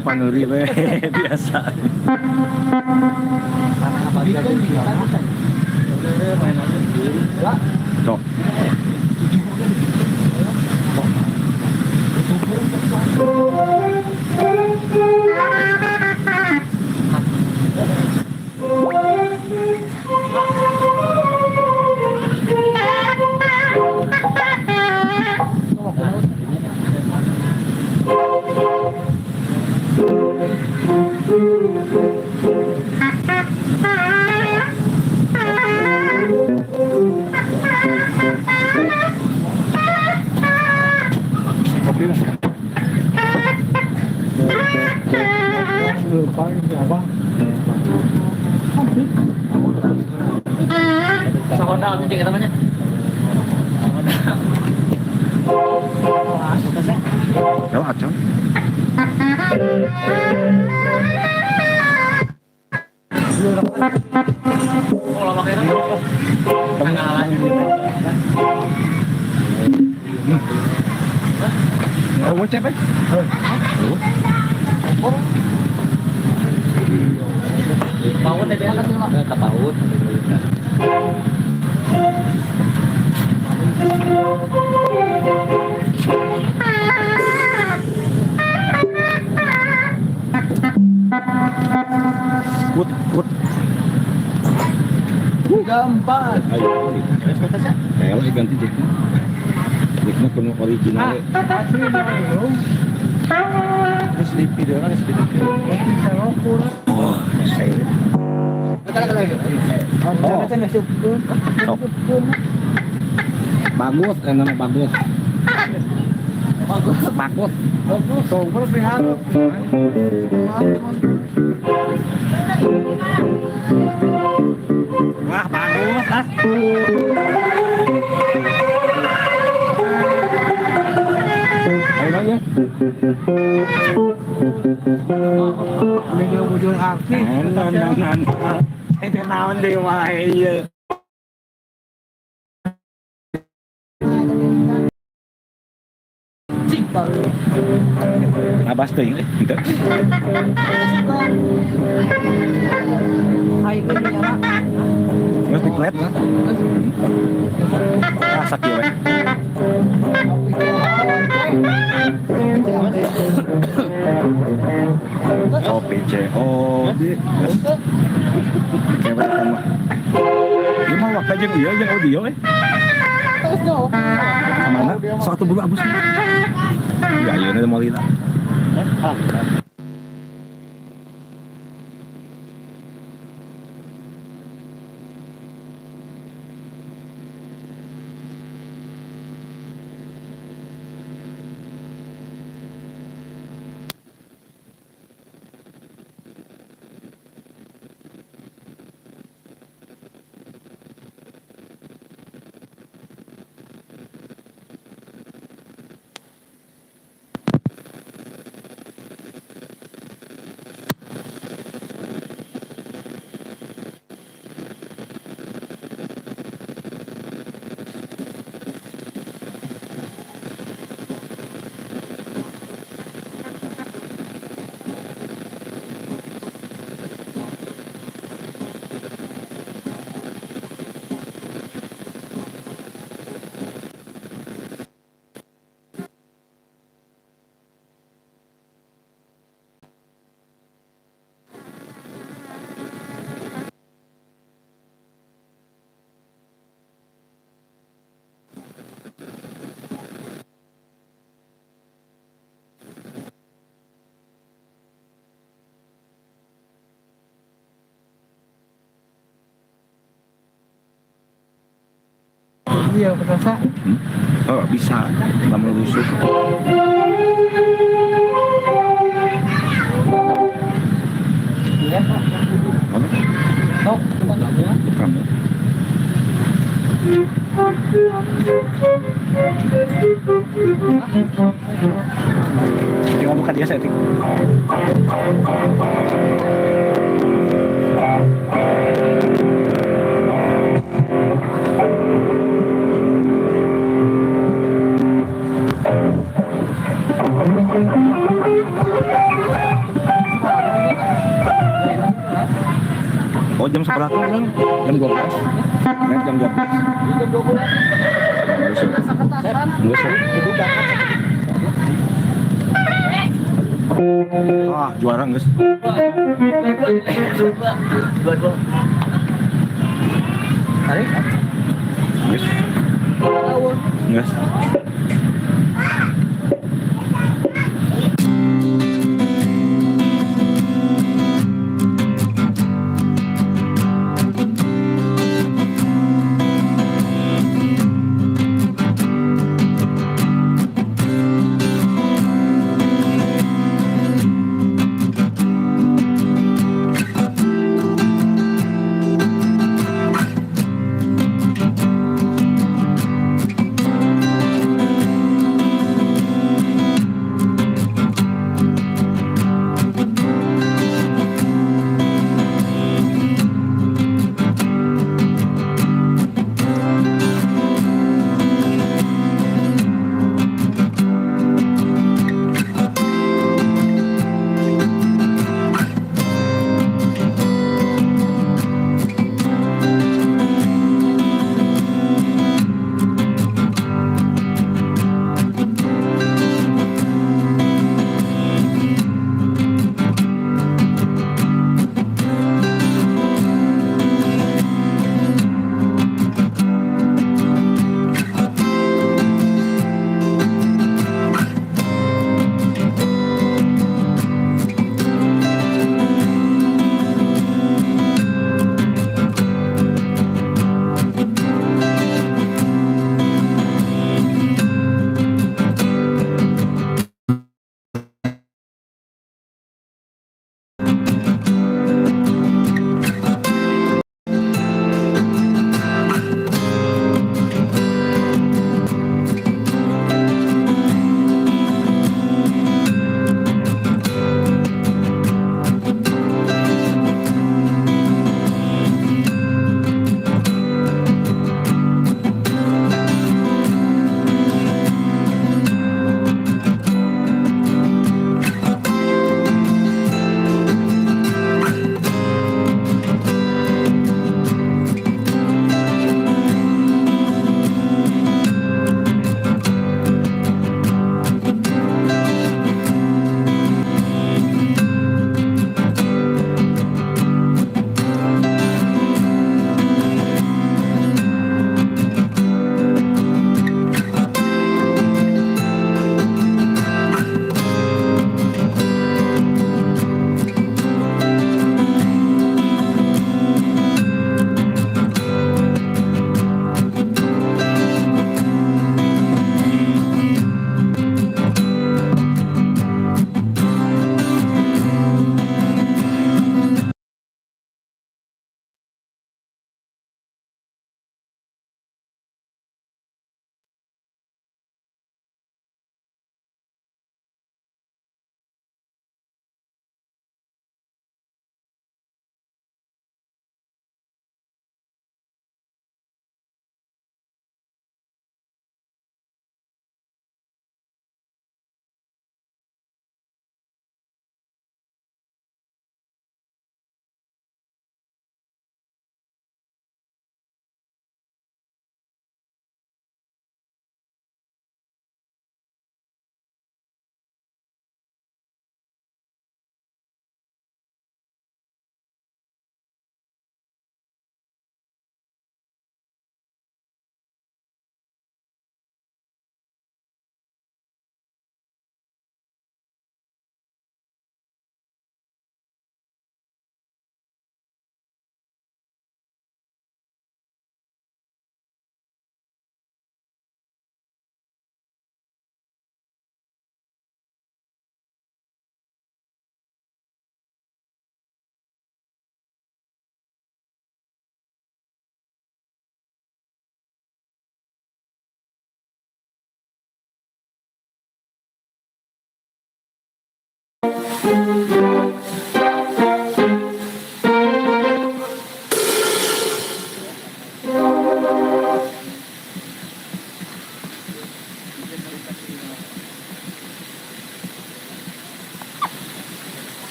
Panuri we biasa. Sok. Kopi lah. Lupa ini apa? Honda aku cek namanya. Honda. Ya acan. Oh, lama kayaknya. Tanggalan. Oh, mau cepet? Oh. Paut tadi kan ke paut. Kut, kut. Tiga empat. Ayo. Kayak ganti jacknya. Jacknya penuh original. Terus di video kan di video. Oh, saya. Oh. Sok. Bagus, enak bagus. Bagus. Bagus. Wah, bagus ah. Ayo ya. Video bujur artis. Nah, nah, nah, nah. Itu naon deui wae ieu. Abas teuing euy, henteu. Geus diklet lah. Ah, sakieu we. O P C O D. Cewek sama. Ieu mah waktu jeung ieu jeung audio eh. Mana? Sok atuh buru abus. Ya ayeuna moal lila. Iya, berasa. Oh, bisa. Lamun rusuk. Oh, Kamu. Tinggal buka dia setting. Oh, jam seberapa bang? Jam 12. Naik jam 12. Jam 12. Nggak seru. Ah, juara guys. Dua dua. Tarik. Guys. Guys.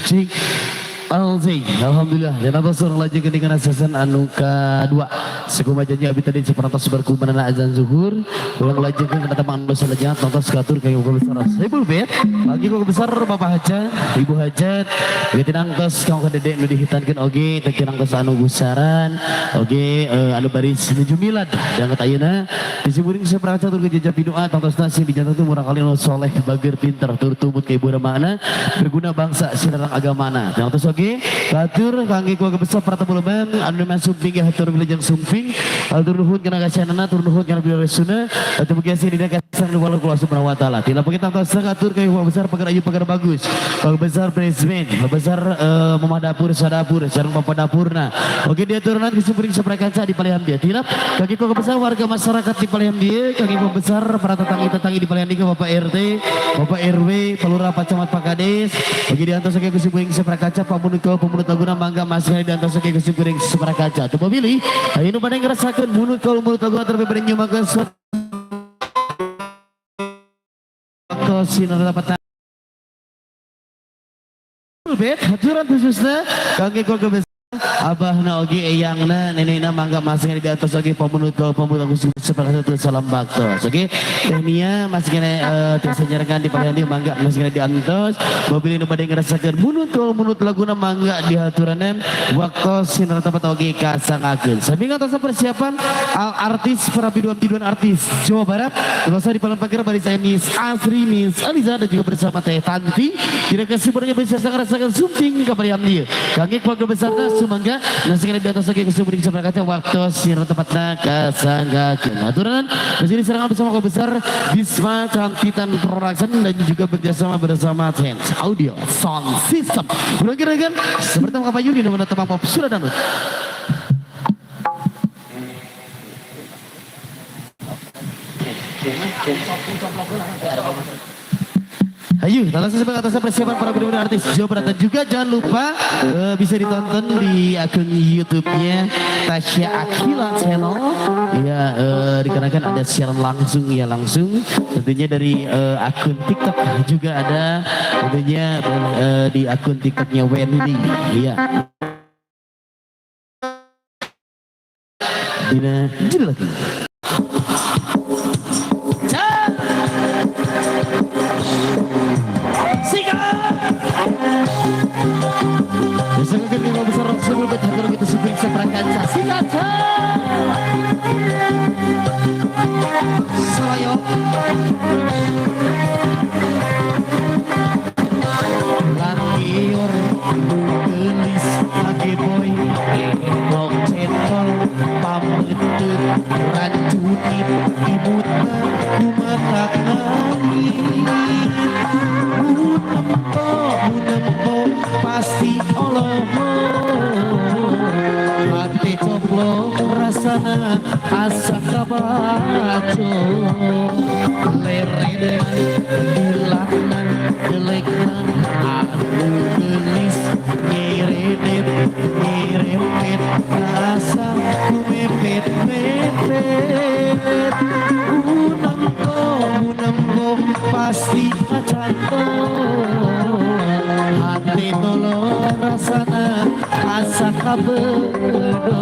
Cik Alzing, alhamdulillah. Dan apa surah lagi dengan season anu kedua. Sekumaha janji abi tadi seperantos berkumanana azan zuhur. Ulang lanjutkan kana temang anu salajengna tontos katur ka ibu besar. Ibu bet, pagi ku besar Bapak Hajat, Ibu Hajat. Ge tinangtos kang ka dede nu dihitankeun oge teh tinangtos anu gusaran, oge anu baris nuju milad. Danget ayeuna disiburing saperangkat catur ke jejak pidoa tangtosna sing dijantenkeun murang kali nu soleh bager pinter tur tumut ka ibu ramana berguna bangsa sinarang agamana. Tangtos oge katur kangge keluarga besar para tamu leban anu sumping hatur wilujeng sumping hatur nuhun kana kasihanana tur nuhun kana bilaresuna atuh mugi sing dina kasan walau kula subhanahu wa taala. Tila pagi tangtosna katur ka keluarga besar pagar ayu pagar bagus. Keluarga besar manajemen, keluarga besar mamah dapur sadapur sareng papa dapurna. Oke dia turunan kesimpuling saprakanca di palihan dia. Tilap kaki keluarga besar warga masyarakat di palihan dia, kaki keluarga besar para tetangi-tetangi di palihan dia Bapak RT, Bapak RW, Pak Lurah, Pak Camat, Pak Kades. Oke diantos oke kesimpuling saprakaca pamunut pemunut laguna mangga masih diantos oke kesimpuling saprakaca. Tuh pilih, ayo nu pada ngerasakeun munut kaul munut laguna terlebih pada nyumakeun waktu sinar dapat bet haturan khususnya kangge keluarga besar abahna oge eyangna nenekna mangga masih di atas oge pemunut kaul pemunut aku seperti itu salam baktos oke Tehnia masih kena tiasa nyarengan di palihan dieu mangga masih kena diantos mobil nu bade ngerasakeun munut kaul munut laguna mangga di haturanan waktu sinar tempat oge kasangakeun sami ngantos persiapan al artis para biduan-biduan artis Jawa Barat terus di palang pagar bari saya Miss Asri Miss Aliza dan juga bersama Teh Tanti tidak kesimpulannya bisa ngerasakeun sumping ka palihan dieu kangge keluarga besarna sumangga nasi kena di atas oge kesimpulan saprakaca waktu sinar tempatna kasanggakeun aturan di sini serangan bersama keluarga besar Bisma Cantitan Production dan juga bekerjasama bersama Sense Audio Sound System. Kira-kira seperti apa Yudi nomor tepang pop sudah download. Ayo, langsung sebagai atas persiapan para benar-benar artis Jawa Barat dan juga jangan lupa bisa ditonton di akun YouTube-nya Tasya Aqilla Channel. Ya, dikarenakan ada siaran langsung ya langsung. Tentunya dari akun TikTok juga ada, tentunya di akun TikToknya Wendy. Iya. Dina judul lagi. Silakan lima besar sebelum berhatur kita suping seprakanca. Sikat. Selayo. Lakior gelis lagi boy engkok cetol pametut racunit ibutna kumatak nangis munempo munempo pasti oloho hati coplo rasana asa kabaco lerenan dilaknan jeleknan anu gelis ngeredet ngerempet rasa kumepet mepet unempo unempo pasti macanto hati tolong rasana asa kabedo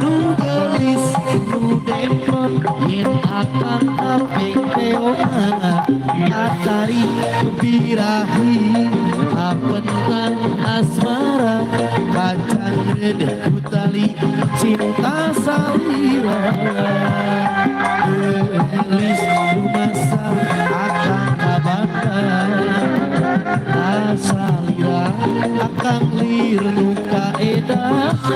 nu gelis nu demplon yen akang kaping teona katari birahi Apentang asmara kacang redeh kutali cinta salira gelis rumasa akang kabanda asalira akang lir luka edana.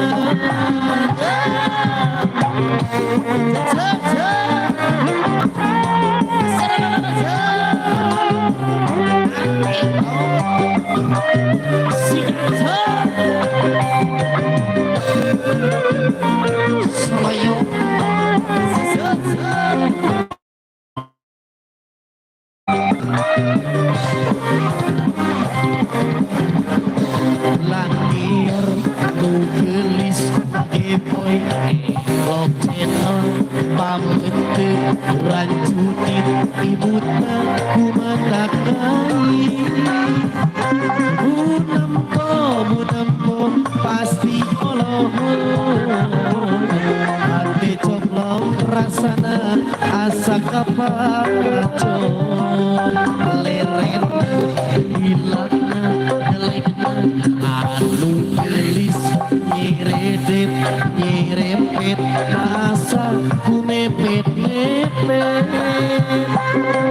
Langir nu geulis gepoy elok channel pameuteup rancutit ibutna kumata kai munempo munempo pasti olohon hati coplok rasana asa kapacon leren hilangna jelekna anu geulis nyeredep nyerempet masa ku mepet mepet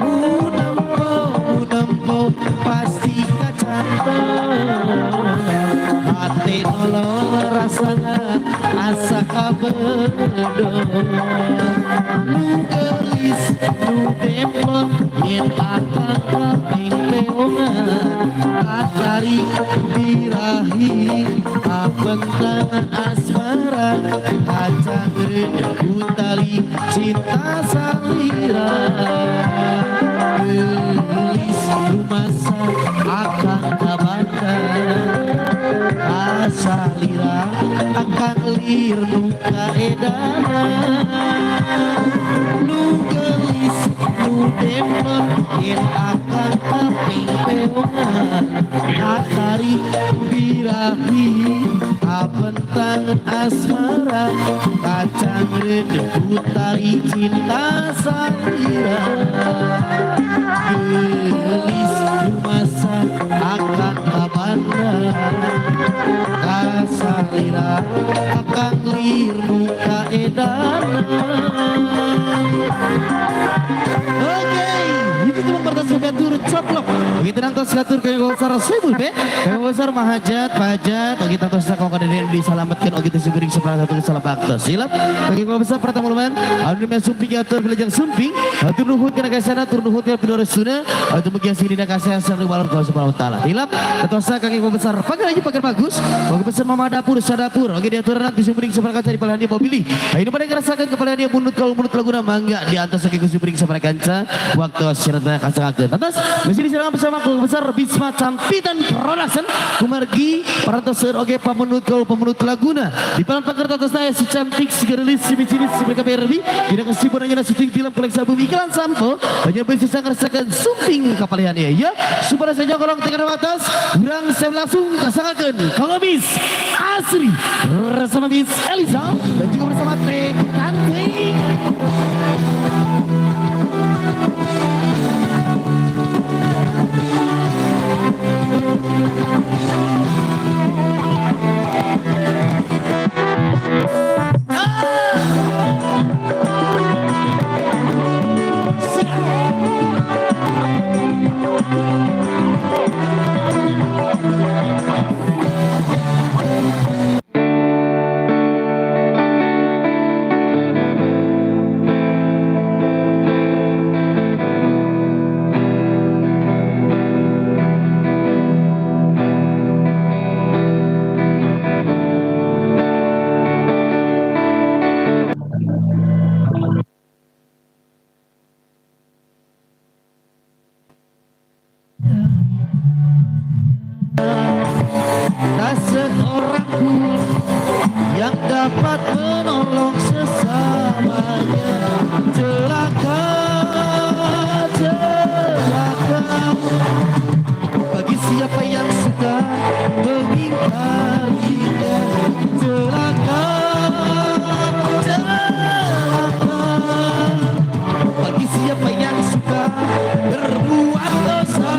munempo munempo pasti kacantol hati nolong rasana asa kabedol nu geulis nu demplon yen akang kaping peongan katarik birahi abentangan asmara kacang redeh kutali cinta salira geulis rumasa akang kabanda asalira akang lir nuka edana nu geulis nu demplon yen akang kaping peongan katarik birahi abentangan asmara kacang redeh kutali cinta salira geulis rumasa akang kabanda kasalira akang lir muka edana. Oke, itu cuma pertanyaan katur coplok. Begitu nangtos katur ke besar seribu be, ke besar mahajat, pajat. Oke, tangtos kau kada diselamatkan. Oke, tersuguring sebelah satu salah bakto. Silap. Bagi kau besar pertama lumayan. Anu sumping atur belajang sumping. Atur nuhun kana kasana, atur nuhun kana pidorosuna. Atur mugia sini dina kasih asal balon kau subhanahu wa taala. Hilap. Tatosa kaki kau besar. Pagar aja pagar bagus. Oke besar mama dapur, sadapur. Oke diatur nanti sumping sebelah kaca di palahan dia mau pilih. Ini pada ngerasakan kepala dia munut kalau munut laguna mangga di atas kaki sumping sebelah kaca. Waktu syaratnya kasih atas. Mesti diserang bersama keluarga besar Bisma Campitan Production kumargi parantos oge pamunut kalau pamunut laguna di palan pagar atas saya si cantik si gerilis si micinis si mereka BRB tidak kesibukan hanya syuting film koleksi album iklan sampo hanya bisa ngerasakan sumping kapalihan ya ya supaya saja kolong tengah atas kurang saya langsung kasangakeun kalau Miss Asri bersama Miss Elisa dan juga bersama Teh Cantik. Tak seorang pun yang dapat menolong sesamanya. Celaka, celaka bagi siapa yang suka mengingkarinya. Celaka, celaka bagi siapa yang suka berbuat dosa.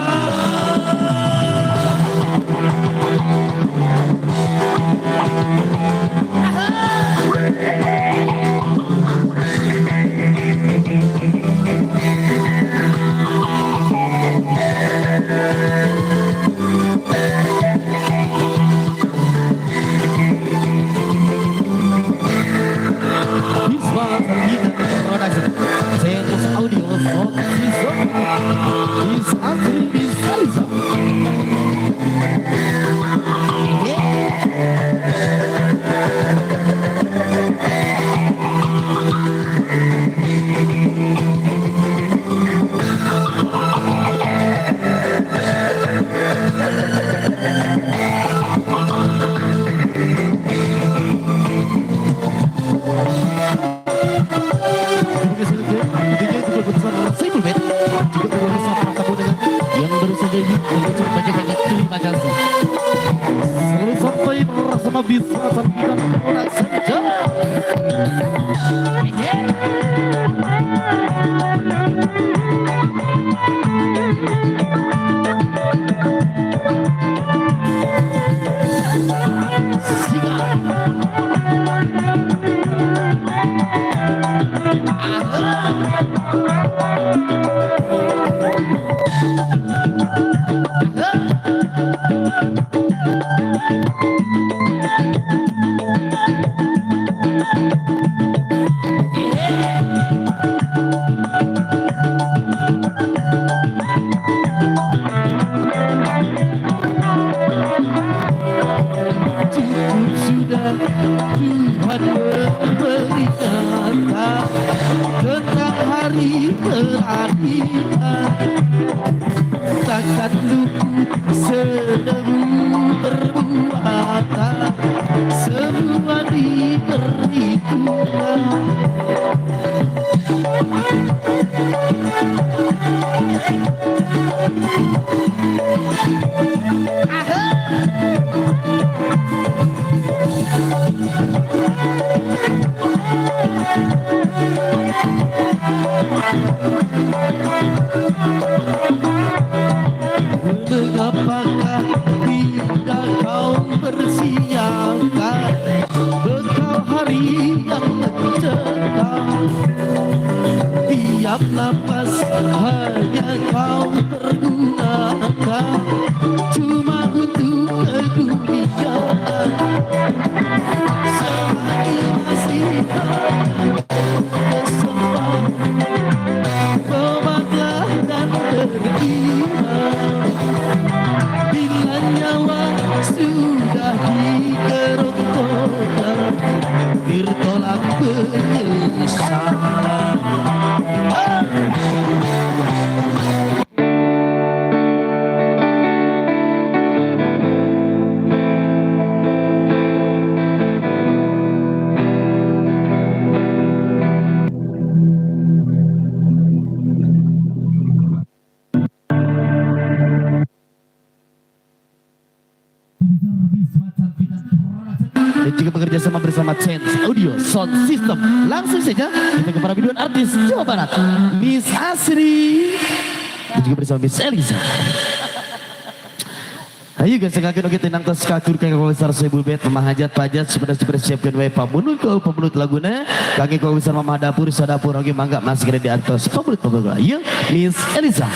Production. Cukup sudah Tuhan memperingatan tentang hari pengadilan. Takkan luput sedebu perbuatan, semua diperhitungkan. Mengapakah tidak kau persiapkan bekal hari yang mencekam? Tiap napas hanya kau pergunakan cuma untuk keduniaan. Selagi masih ada kesempatan, tobatlah dan beriman. Bila nyawa sudah dikerongkongan, tertolak penyesalan. Dan juga bekerja sama bersama Change Audio Sound System. Langsung saja kita ke para biduan artis Jawa Barat, Miss Asri dan juga bersama Miss Elisa. Ayo guys, sekali lagi tenang tos katur kang besar sebul bet Mama Hajat pajat sudah siapkan wae pamunut kau pamunut laguna kangge kau besar Mama dapur sadapur oge mangga masih kena di atas pamunut pamunut. Ayo Miss Elisa.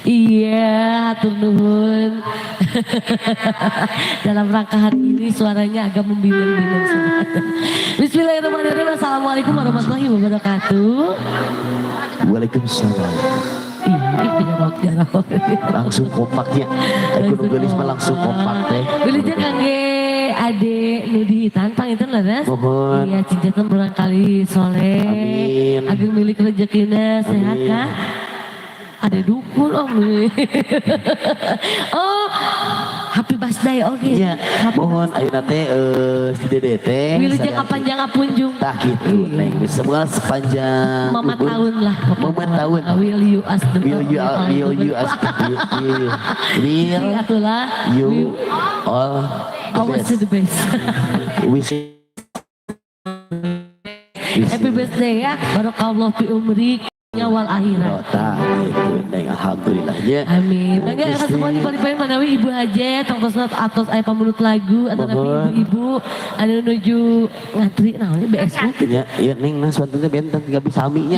Iya, hatur nuhun. Dalam rangka hari ini suaranya agak membingung-bingung semua. Bismillahirrahmanirrahim. Assalamualaikum warahmatullahi wabarakatuh. Waalaikumsalam. Ih, jarok jarok. Langsung kompaknya. Aku nu geulis mah langsung kompak teh. Wilujeng kangge ade nu ditantang itu leres. Mohon. Iya, cinta barangkali soleh. Amin. Ageng milik rezekina sehat Amin. kah? Ada dukun om. Oh, happy birthday oke. Iya, Happy mohon ayeuna teh si Dede teh. Wilujeng kapanjang apunjung. Tah gitu, Neng. Semoga sepanjang Mama umur. tahun lah. Mama tahun. Will you ask the Will you ask will will Atulah. you all the Always best. the best. Wish Happy birthday ya. Barakallahu fi umrik wal akhirat. Oh, tah gitu, Neng. Alhamdulillah ya. Amin. Mangga ka semua di pali manawi Ibu Hajat tongtosna atos aya pamunut lagu atau napi Mohon. ibu-ibu anu nuju ngantri naon BSU gitu. Ya, ya Neng, nah suatu teh benten tinggal saminya.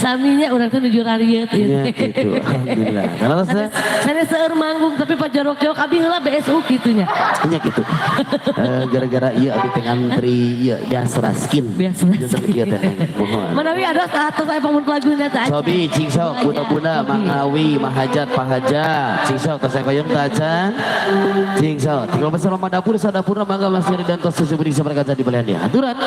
Saminya urang teh nuju rariet Ya, gitu. Alhamdulillah. Karena rasa Sanes seueur manggung tapi pak jorok-jorok abi heula BSU kitu nya. nya gitu. Gara-gara iya abi teh ngantri ieu biasa raskin. Biasa raskin. Kieu teh Neng. Mohon. Manawi ada atos aya pamunut lagu teh acan. Sobi, cing sok, bunda-bunda, Mang Awi, Mahajat, Pahajat, cing sok, tos koyong tacan, cing sok. Tinggal bersama Mama Dapur, sadapurna mangga masih dan tos susu beri sama kaca di belian dia. Aturan,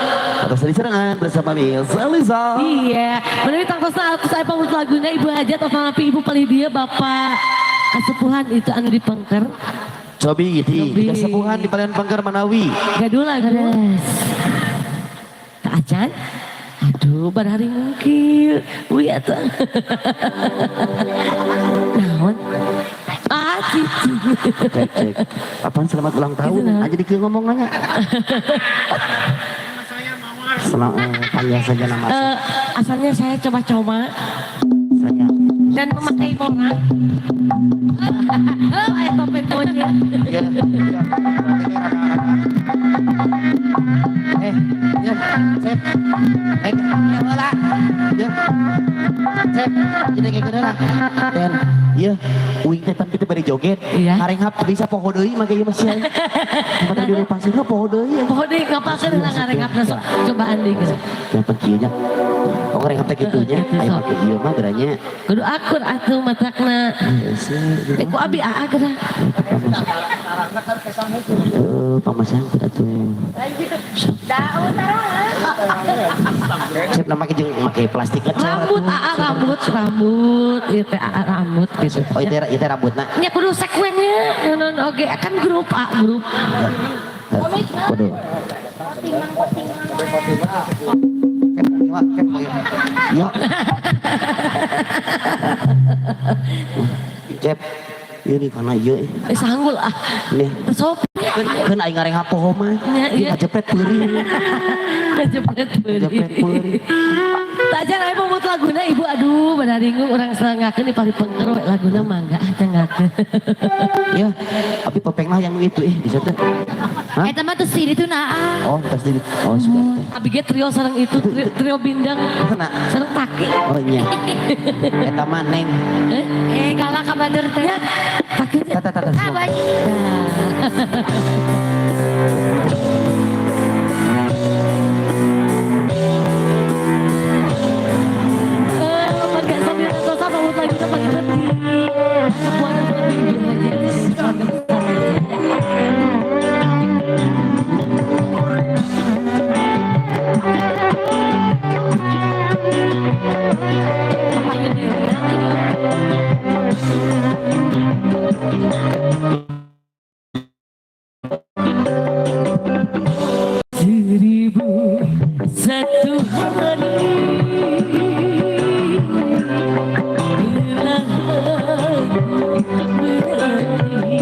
atas diserangan bersama Miss Elisa. Iya, menawi tangtosna atos aya pamunut laguna Ibu Hajat atau napi Ibu palih dieu Bapak Kasepuhan itu anu di Pengker. Cobi, di Cobi. kesepuhan di balian Pengker Manawi. Gaduh lagu. Kak Acan? Aduh, pada hari mungkin. Wih, atuh. Naon? Ah, Cicing. Cek cek. Apaan selamat ulang tahun? Gitu, nah. Aja dikira ngomong nanya. Selamat panggil saja nama Eh, asalnya saya coba-coba saya. Dan memakai borak. Oh, aya topeng monyet. Iya, iya. Eh, ya, Sep. Eh, ya heula. Ya. Sep, jadi kayak gini lah. Dan iya, uing teh tapi teh bari joget. Iya. Harenghap teu bisa poho deui make ieu mah sia. Tempat tadi pasir poho deui. Poho deui ngapakeun lah ngarenghapna sok cobaan deui geus. Yang kieu nya. Oh, ngarenghap teh kitu nya. Gitu, Aya sok. make ieu mah geranya. Kudu akur atuh matakna. Heuh, Eh, ku abi aa geura. Eh, pamasang atuh. Sep na make jeung make plastik ngecor. Rambut aa rambut rambut ieu teh aa rambut gitu. Oh, itu rambutna. Nya kudu sekuennya naon oge kan grup A grup. Kudu. Ya. Cep, ini karena ieu. Eh, sanggul ah. Nih, Sop. kan aing ngarenghap poho mah. Ya, iya. Kajepret peurih. Kajepret peurih. Kajepret peurih. Tajan aya pamut laguna ibu aduh badaringung urang selengakeun di paling pengker we laguna mangga ah cengakeun. Ya, tapi popeng lah yang itu di situ. Hah? Eta mah tuh sini tuh naa. Oh, tas di. Oh, sudah. Abi ge trio sareng itu trio, trio bindang Kena. Sareng taki. Oh iya. Eta mah neng. Eh, Eh galak ka batur teh. nya taki nya. Tata tata. Ah, baik. Eh, mangga sambil nonton pamut laguna panggilan di sebuah tempat ibu aja. Keluarga besar aja. Apanya nih? 1001 hari telah aku berlari.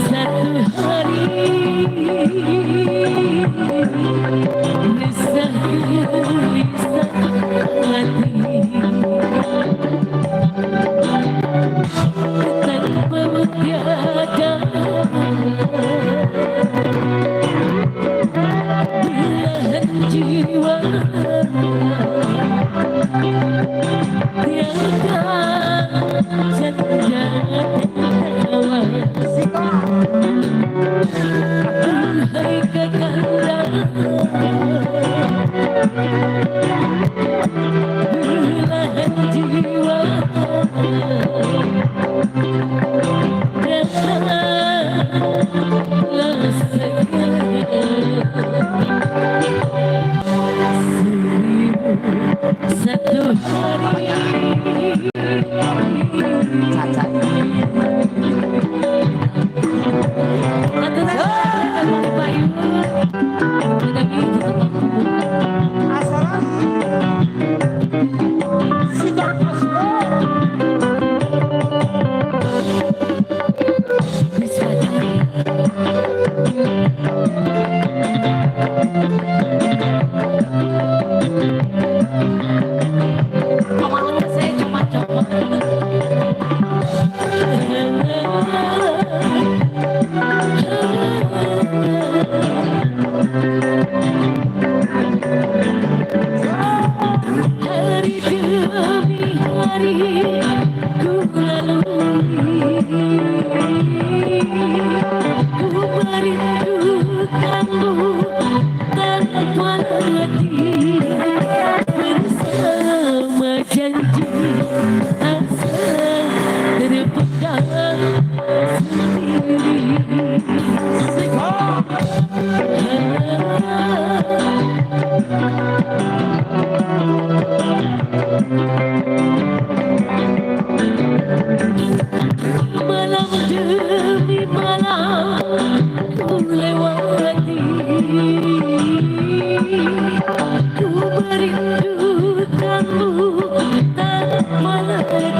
1001 hari resah gelisah hati tanpa tiada belahan jiwa tiada canda tawa. Duhai kekanda, belahan jiwa datanglah segera. 1001 hari. Caca. Awalnya saya cuma-cuma. Hari demi hari ku lalui, ku merindukanmu tanpa hati. Bersama janji asa terpegang sendiri. Malam demi malam ku lewati, ku merindukanmu tanpa hati.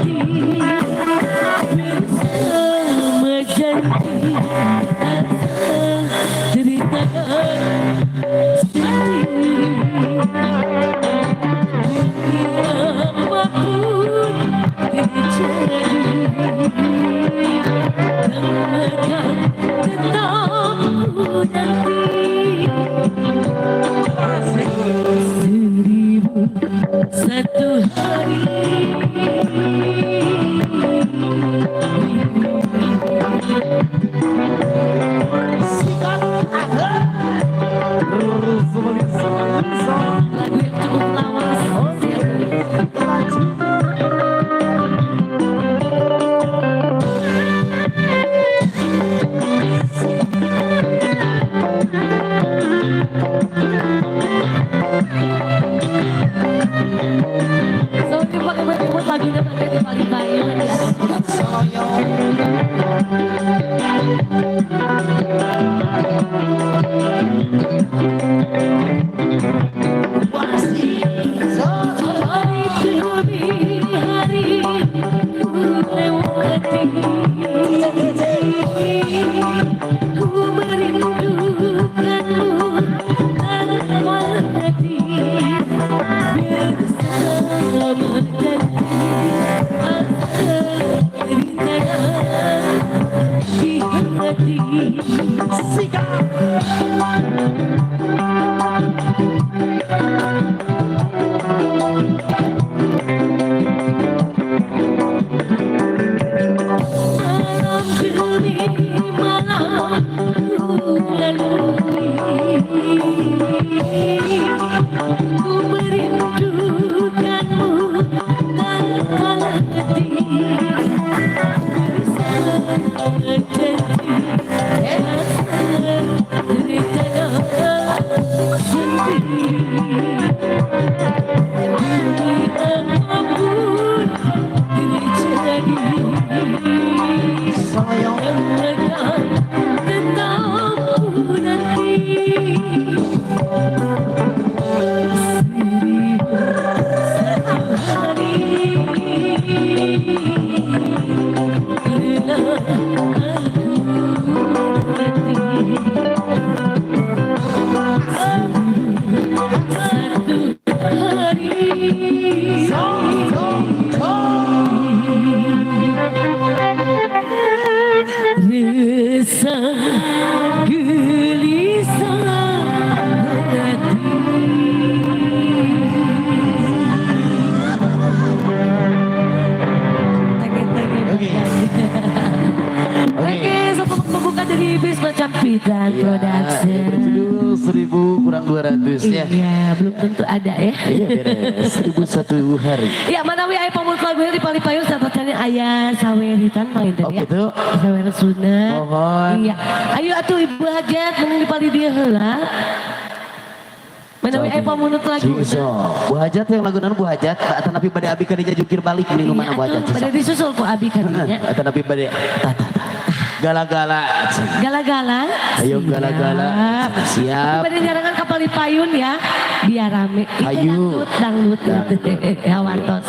hati. Ku merindukanmu tanpa hati. Bersama janji asa rintangan di hati. Malam demi malam ku lalui, ku merindukanmu tanpa hati. Bersama janji rasa derita sendiri. Demi apapun terjadi, Sayang. akan tetap ku nanti. 1001 hari rela aku mati. 1001 hari. Resah gelisah hati. Oke. Oke, satu pembuka dari Bisma Campitan Iya, Production. yang berjudul 1000 kurang 200 ya. Iya, belum tentu ada ya. Iya beres, 1001 hari. Ya, manawi aya pamut lagu di Palipayun sahabatnya aya saweritan panginten Oh ya. gitu. Sawer Sunda. Mohon. Iya. Ayo atuh Ibu Hajat mending di pali dieu heula. Manawi aya pamunut lagu. Sing Bu Hajat yang lagu naon Bu Hajat, atanapi bade abi kadinya jungkir balik di Iya, mana Bu Hajat. atuh bade disusul ku abi kadinya. Atanapi bade tah tah tah. Gala-gala. Gala-gala. Ayo gala-gala. Siap. Pada nyarangan ka Palipayun ya, biar rame. Itu Ayo. dangdut, dangdut. Ya wartos.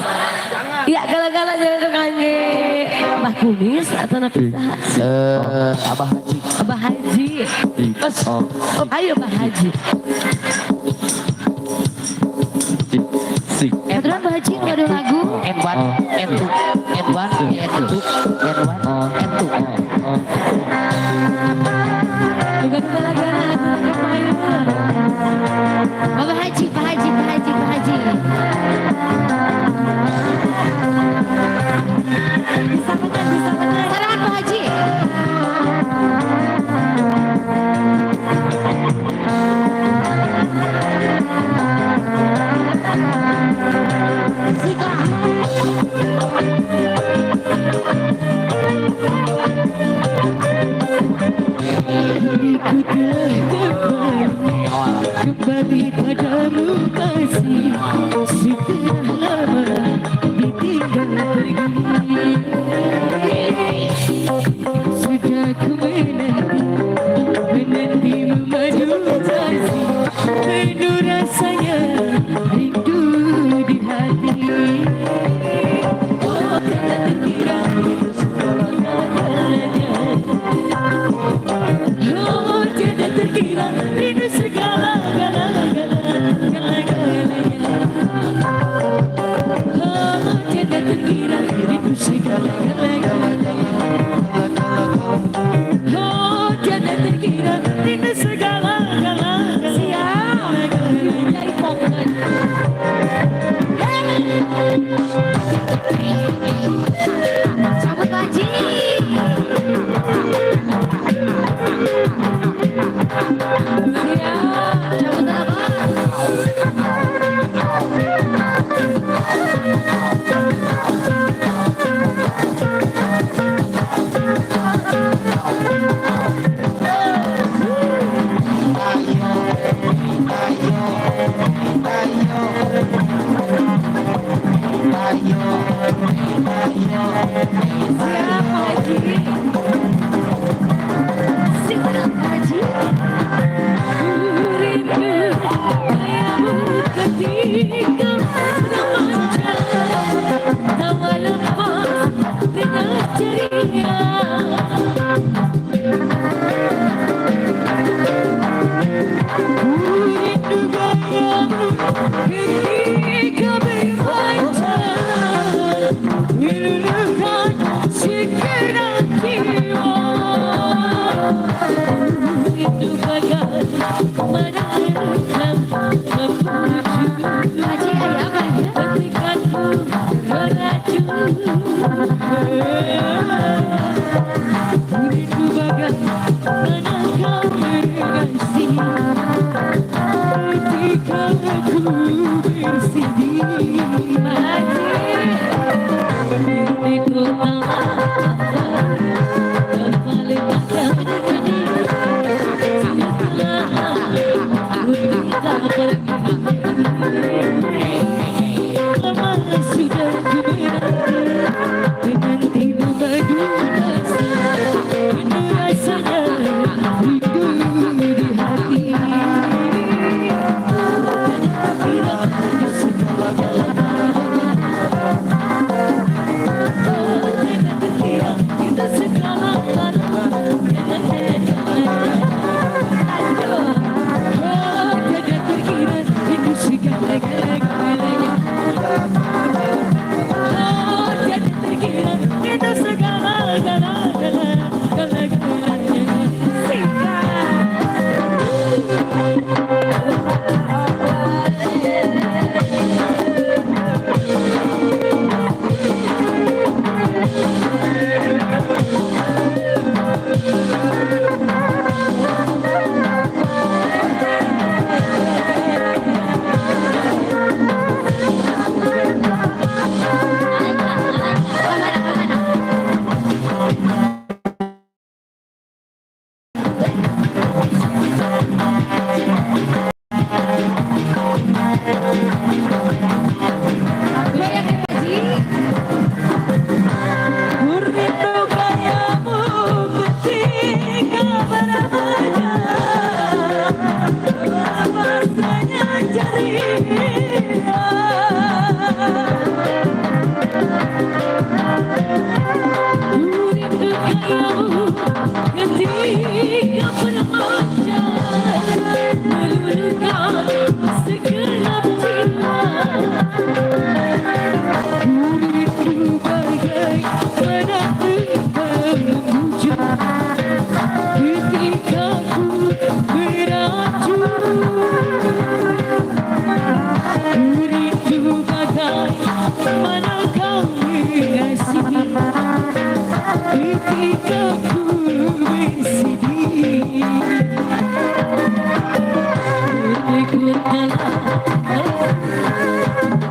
Ya gala-gala jangan ke kangge Mbah Kumis atau napi saha? Abah Haji. Abah Haji. Ayo Mbah Haji. Kebetulan Pak Haji nggak ada lagu. N1, N2, N1, N2, N1, N2. Juga gala-gala ke payun. Bapak Haji, Pak Haji, Pak Haji, Pak Haji. Bisa menang, bisa menang. Sarangan Pak Haji. Ku telah kembali padamu kasih. Setelah lama ditinggal pergi, sudah ku menanti, menanti memadu kasih. Penuh rasanya rindu di hati. Oh, tak terkira segala-galanya. Oh, tiada terkira rindu segala-galanya. Oh, tiada terkira rindu segala-galanya. Oh, tiada terkira rindu segala-galanya. Siap. Jaipongan. Cabut Pak Haji. Siap. Cabut apa? Siap, Pak Haji. Siap Pak Haji. Ku rindu padamu ketika remaja. Tawa lepas dengan ceria. Ku rindu gayamu ketika berpacaran, meluluhkan segenap jiwa. Ku rindu bagaimana engkau membujuk Haji, ayah apa ya? ketika ku meracun. Ku rindu bagaimana kau mengasihi ketika aku bersedih. Pak Haji. Mimpiku telah kembali terjadi. Setelah aku tidak pergi, lama sudah ku menanti, menantimu madu rasa, penuh rasanya rindu di hati. Kemana, kemana? Goyang ya, Pak Haji. Ku rindu gayamu ketika bermaja, rasanya ceria. Ku rindu gayamu ketika bermaja, meluluhkan segenap jiwa. Ku rindu bagaimana engkau membujuk ketika ku meracun. Ku rindu bagaimana kau mengasihi ketika ku bersedih. Ku telah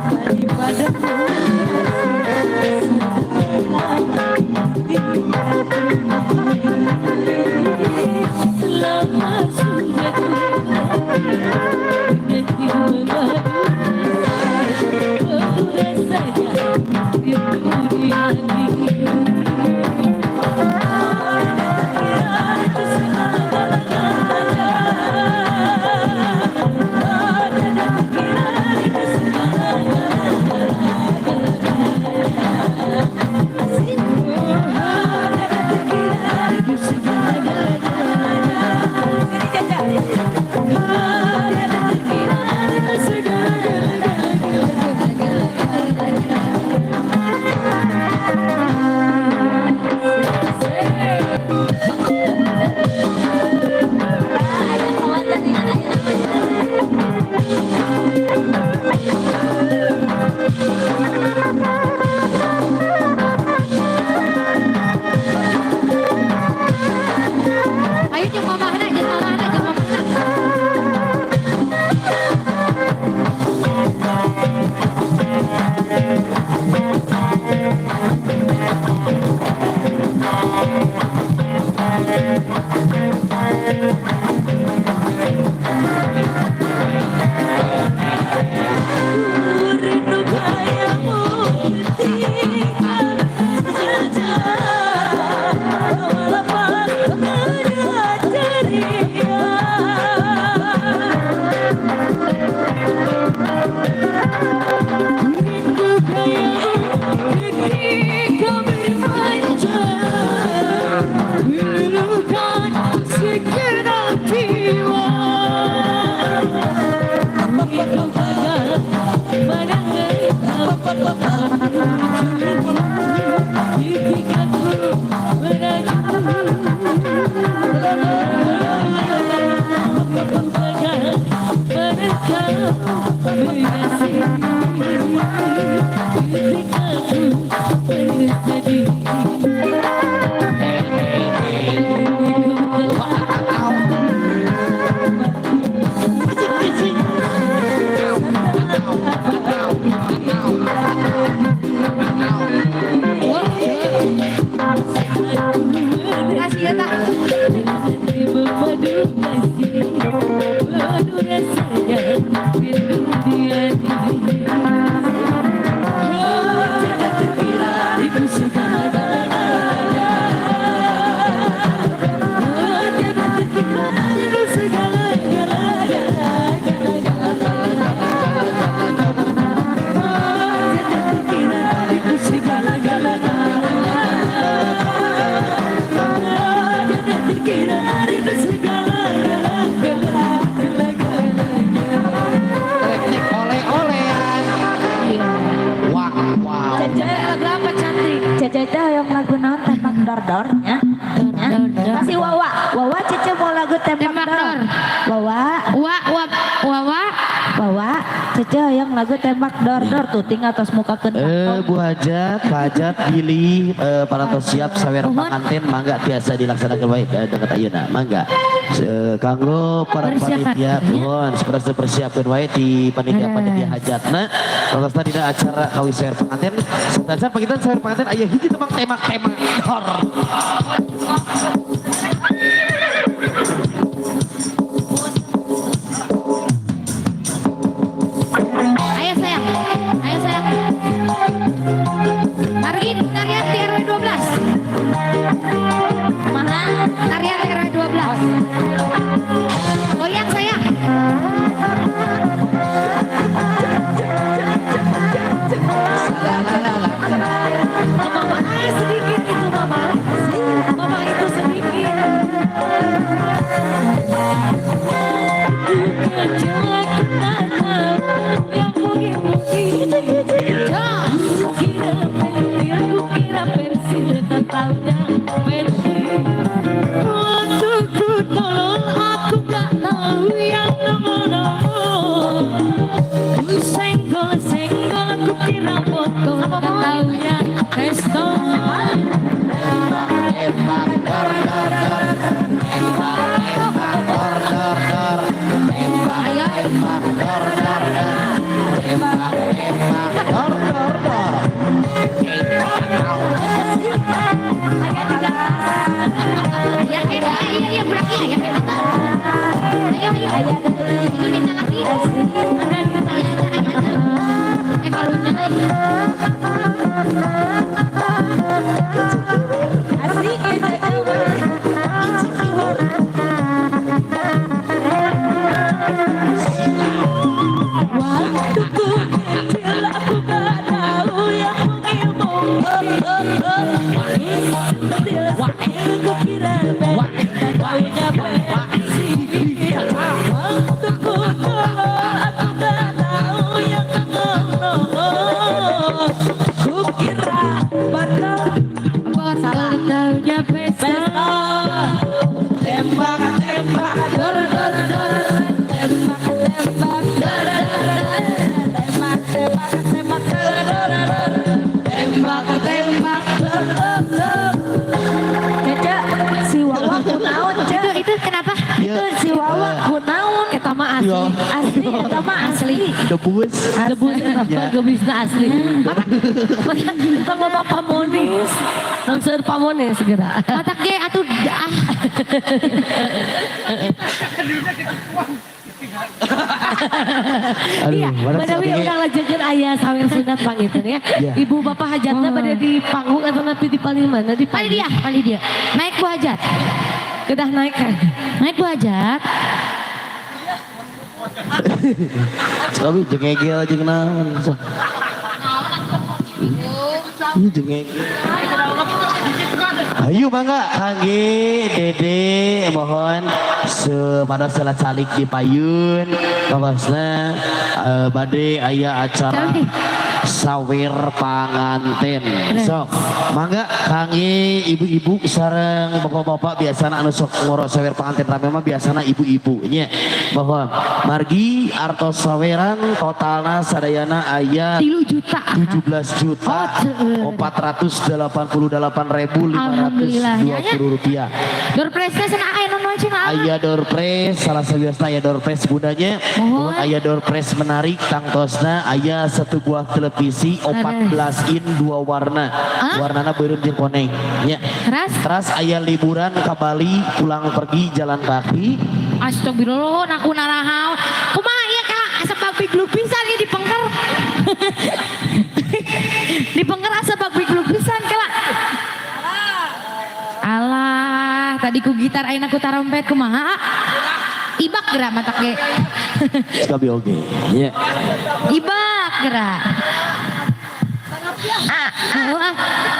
daripadamu. Lama sudah ku menanti memadu, rasanya rindu di hati. Kasih ya tak. Berpadu kasih, padu rasanya rindu dia ini. Oh, tidak terkira itu segala-galanya. Oh, tidak terkira itu segala-galanya. Oh, tidak terkira itu segala-galanya. Oh, tidak terkira itu segala-galanya. Teknik oleh-olehan. Wah, wow. Cece, lagu apa cantik? Cece teh yang lagu naon, tembak dor dor nya. Nya. Dor, dor. Kasih Wawa. Wawa, Cece mau lagu tembak, Tembak dor. dor. Wawa, Wa wa wa wa. Wawa, Cece yang lagu tembak dor dor tuh tinggal tos muka ke Bu Hajat, Pak Hajat, Billy, parantos siap sawer Nuhun. panganten, mangga tiasa dilaksanakan baik dekat ayeuna, mangga. Kanggo para Persiapan. panitia, mohon seperti persiapkan wae di panitia-panitia hajatna. Parantos dina acara kawis sawer panganten, sacan pagitan sawer panganten aya hiji tembang tembak-tembak dor. Ayo sayang. Ayo sayang. Margi tarian di RW 12. Mana? Tarian RW 12. Goyang sayang. Mama, ah, sedikit itu mama. Mama itu sedikit. Ku kecil aku tak tahu yang mungkin-mungkin. Ku kira pensil, ku kira pensil, tak taunya pensil. Waktu ku tolol, aku gak tahu yang nomor-nomor. Ku senggol-senggol, ku kira botol, tak taunya pistol. Tembak dor dor dor. Tembak tembak dor dor dor. Tembak Ayo. tembak dor dor dor. Tembak tembak dor dor dor. Ya, eh, iya, iya, berarti ya. Ayo, ayo, ayo. Itu minta lagi. Eh, kalau lagi. Asik Cece. Waktu ku kecil aku gak tahu yang mungkin-mungkin. Kecil ku kira tak taunya pensil. Waktu ku tolol aku gak tahu yang nomor. Ku kira botol, Botol. taunya pistol. Tembak tembak dor dor dor. Tembak tembak dor dor dor. Tembak tembak tembak dor dor dor. Tembak tembak dor dor dor. Cece, si Wawa kunaon, Ce? Itu kenapa? Iya. Itu si Wawa kunaon? Eta mah asli. Iya. Asli, eta mah asli. Debus. Debus eta mah Ya. gebisna asli. Mata kita ngomong pamonis. Langsung pamonis segera. Matak ge atuh ah. Aduh, Iya, mana Badawi sih udah lanjutkan aya sawer sunat panginten ya. Iya. Ibu bapak hajatna pada di panggung atau nanti di paling mana? Di Pali dia, pali dia. Naik Bu Hajat. Kedah naik kan? Naik Bu Hajat. Tapi jeung ngegel jeung naon. Sok. Ih, jeung ngegel. Ayo mangga kangge Dede, mohon sepada salat salik di payun babasna, bade aya acara Calik. sawer panganten. Sok mangga kangge ibu-ibu sareng bapak-bapak, biasana anu sok ngoro sawer panganten rame mah biasana ibu-ibu nya. Mohon margi artos saweran totalna sadayana aya 3 juta. 17 juta Oh, 488 ribu Alhamdulillah. 520 rupiah. Door prize-nya cenah aya nu cenah. Aya door prize, salah sawiosna aya door prize bundanya. Mohon. Aya door prize menarik, tangtosna aya satu buah televisi. televisi 14 in 2 warna. Warnana beureum jeung koneng nya. Teras? Teras aya liburan ke Bali pulang pergi jalan kaki. Astagfirullah, aku narahaon. Kumaha ieu ka asa bag big pisan ieu dipengker. Dipengker asa bag big pisan kala. Alah, tadi ku gitar ayeuna ku tarompet kumaha? Ibak geura matak ge. Sekabi oge. Nya. Ibak geura. Ah,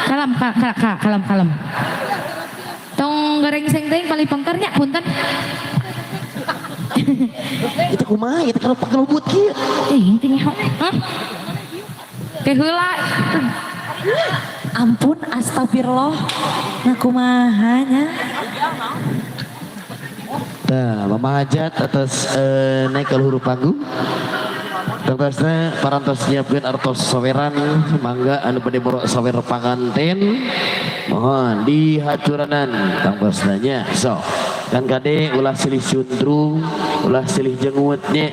kalem, kalem, kalem. Tong gerengseng teuing paling pengkernya punten. Itu kumaha itu kalau pakai kieu. Intinya hah? Teh heula. Ampun astagfirullah. Ngakumaha nya. Nah, Mama Hajat atas naik ke luhur panggung. Tangtosna parantos nyiapkeun artos saweran mangga anu bade borok sawer panganten. Mohon dihaturanan tangtosna nya. Sok. Kan kade ulah silih cundrung, ulah silih jengut nya.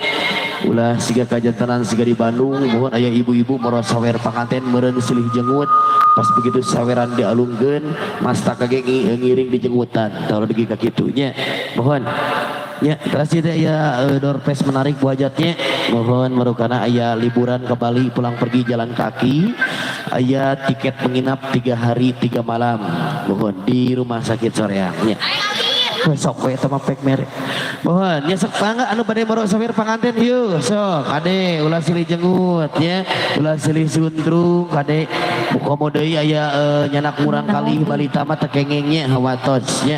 Ulah siga kajantanan siga di Bandung, mohon aya ibu-ibu moro sawer panganten meureun silih jengut. Pas begitu saweran dialungkeun, mastaka ge ngiring di jengutan. Tah dugi ka kitu nya. Mohon. Ya, terus itu ya door prize menarik bu hajatnya. Mohon merukana aya liburan ke Bali pulang pergi jalan kaki. Aya tiket menginap 3 hari 3 malam. Mohon di rumah sakit Soreang nya. Besok we eta mah pek mere. Mohon nya sok mangga anu bade moro sopir panganten yeuh sok kade ulah silih jengut nya, ulah silih sundrung kade komo deui aya nyanak murang kali balita mah teu kengeng nya hawatos nya.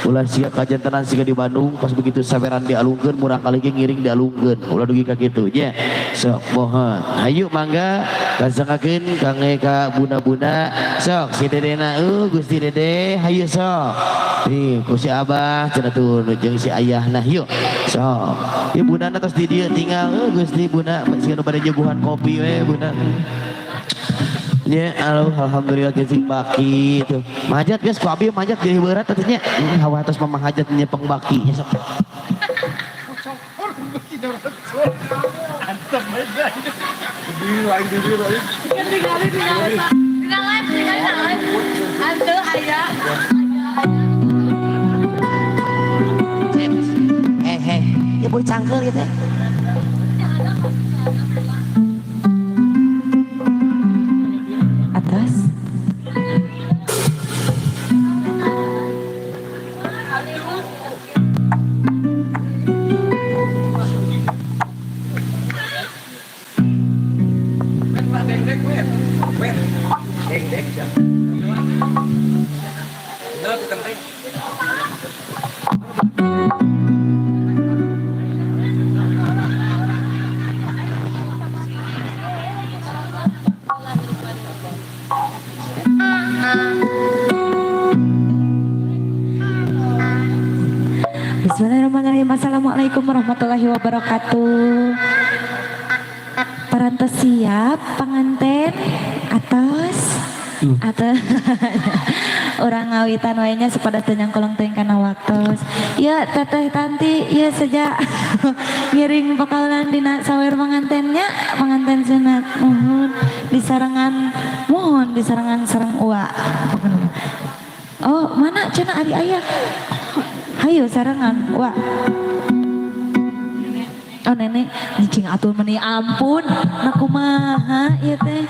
Ulah siga kajantenan siga di Bandung pas begitu saweran dialungkeun murang kali ge ngiring dialungkeun ulah dugi ka kitu nya. Sok mohon hayu mangga kasanggakeun kange ka bunda-bunda sok si dedena Gusti Dede hayu sok. Nih ku si abah cenah tuh jeung si ayahna yuk sok. Ieu bundana tos di dieu tinggal Gusti bunda sieun nu bade jaguhan kopi we bunda. Ya, alhamdulillah gesing baki tuh. Majat geus ku abi majat jadi berat atuh nya. Hawa atos mah hajat nya pengbaki nya sok. Heh, ya boy cangkel gitu. Atas. Bismillahirrahmanirrahim. Assalamualaikum warahmatullahi wabarakatuh. Parantos siap panganten atos atau orang ngawitan wae nya sepada teu nyangkolong teuing kana waktos. Ya teteh tanti ya sejak ngiring bakalan dina sawer pangantennya panganten sunat mohon disarengan mohon disarengan sareng uwa. Oh mana cenah ari ayah? Hayu sarengan uwa. Oh nenek cing atur meni ampun na kumaha ieu teh.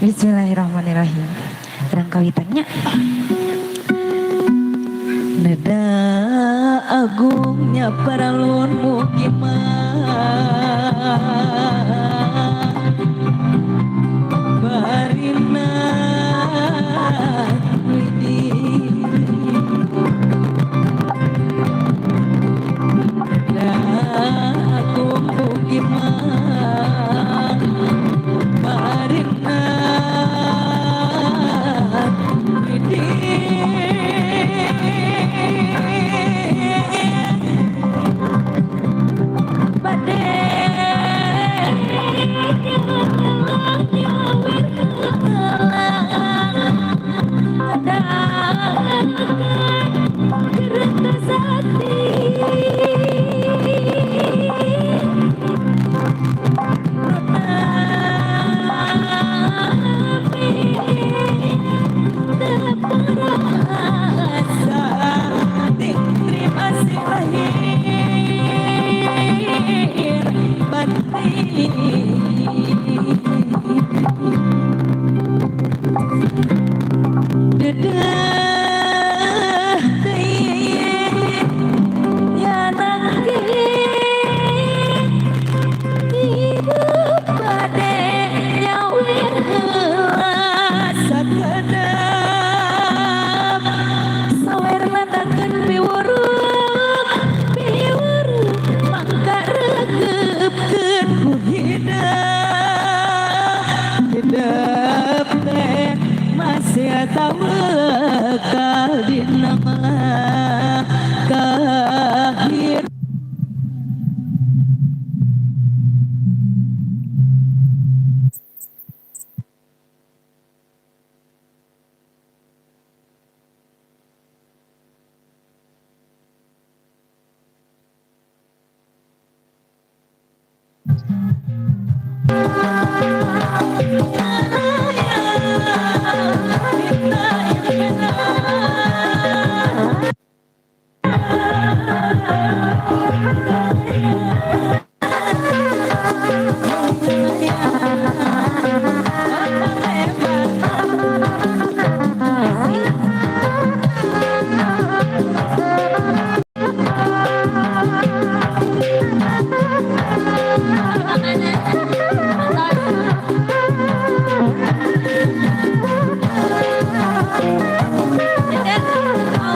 Bismillahirrahmanirrahim. Rangkawitannya. Neda agungnya paralun mukiman barina widi. Neda agung mukiman barina widi. Bade Mau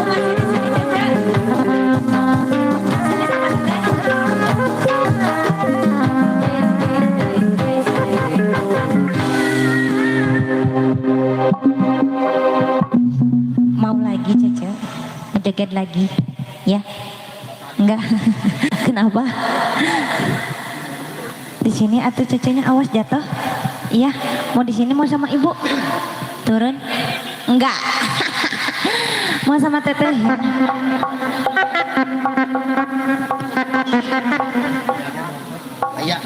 masih di sini, Cece? Sini sama Teteh. Mau lagi, Cece? Joget lagi, ya? Enggak. Kenapa? Di sini atau Cecenya, awas jatuh. Iya, mau di sini, mau sama ibu? Turun? Enggak. Mau sama Teteh? Aya.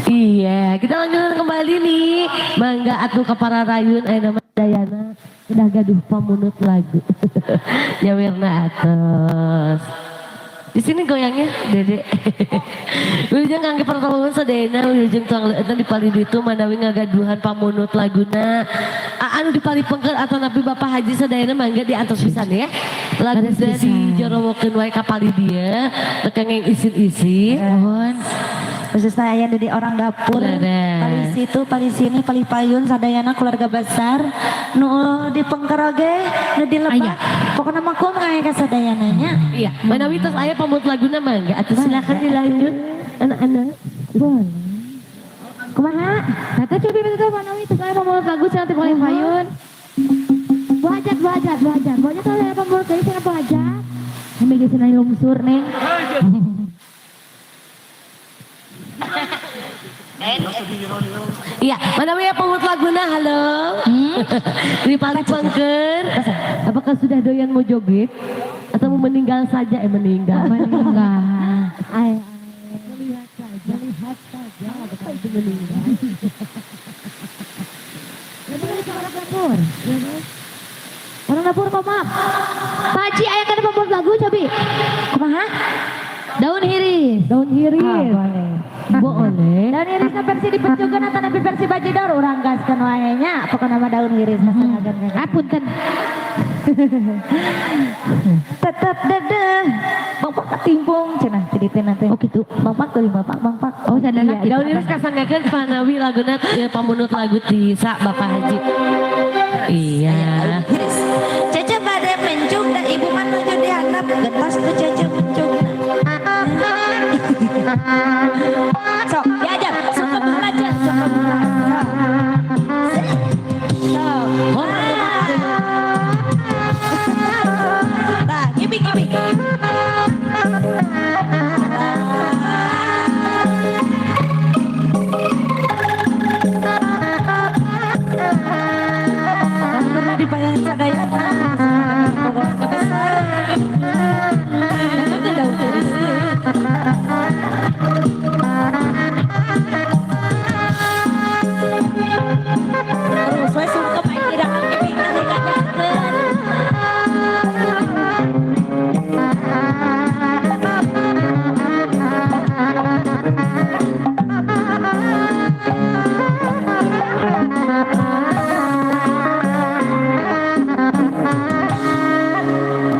Iya, kita lanjutkan kembali nih. Mangga atuh ka para rayun aya nama Dayana udah gaduh pamunut lagu. Nyawirna atos. Di sini goyangnya, Dede. Wilujeng kangge pertolongan sadayana, wilujeng tuang leueutna di palih ditu manawi ngagaduhan pamunut laguna. Anu di palih pengker atau napi Bapak Haji sadayana, mangga diantos pisan ya. Lagu Leres dari pisan. jorowokeun wae ka palih dieu, teu kenging isin-isin. Nuhun. Khususnya aya di orang dapur. Leres. Palih situ, palih sini, palih payun, sadayana keluarga besar. Nu di pengker oge, nu di lebak. Pokoknya mah kumaha ka sadayana nya. Iya, manawi tos aya pamunut laguna, mangga atuh silakan dilanjut anak-anak. Boleh. Kumaha? Teteh cobi, teteh, manawi teu aya pamunut lagu cenah ti paling payun. Bu Hajat, Bu Hajat, Bu Hajat. Bu Hajat aya pamunut deui cenah, Bu Hajat. Ini geus cenah lungsur, Neng. Iya, manawi aya pamunut laguna, halo. Di palih pengker. Apakah sudah doyan mau joget atau mau meninggal saja? Eh, meninggal. Meninggal. Ay, Melihat saja, melihat saja. Apa itu meninggal? Lebih dari orang dapur. Orang dapur kok, maaf. Pak Haji, aya kana pamunut lagu cobi. Kumaha? Daun hiris. Daun hiris. Ah, boleh. Boleh. Daun hiris versi dipencukeun atau napi versi bajidor, urang gaskeun wae nya. Pokokna mah daun hiris. Ah, punten. Tetep dedeh. Bang Pak ketimpung cenah ti ditu nanti. Oh gitu. Bang Pak teuing Bapak, Bang Pak. Oh, sadar. Iya, daun hiris kasanggakeun panawi laguna ya, pamunut lagu ti sa Bapak Haji. Iya. Hiris. Cece bade mencung da ibu mah nuju di handap, getas tuh Cece mencung. Sok, diajar, suka belajar, suka belajar. Sok. Nah, gimik gimik. Pernah dibayar sadayana. Keluarga besar. Daun hiris. Terus we sungkem aing tidak ngimik nanti kajakeun.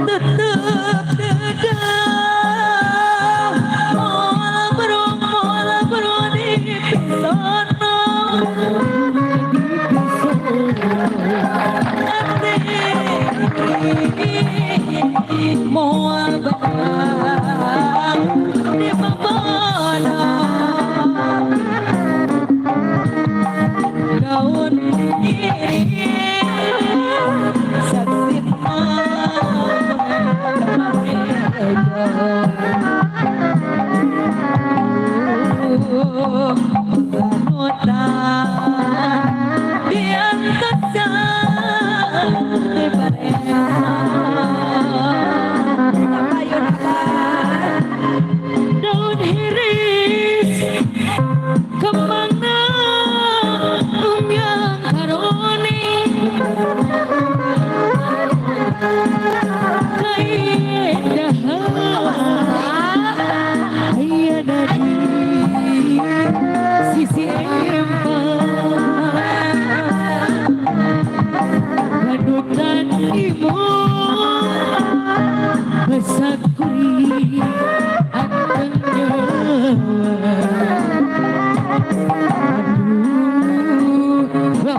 Tetep dedeh moal berung, moal berung di pisono. Ati moal beang di babana. Daun iris saksi di atas.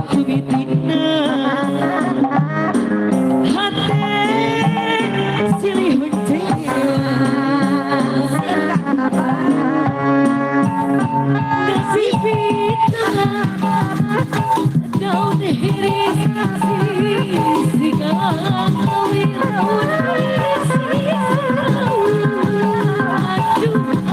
Waktu mitina hate silih mencewa nasib daun hiris sisi kawin daun hiris. Aduh, aku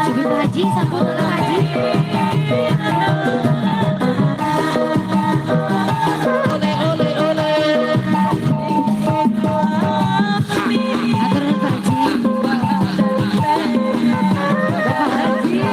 Cobi Pak Haji, sampun Pak Haji. Ole ole ole. Atur nuhun Pak Haji. Bapak Haji.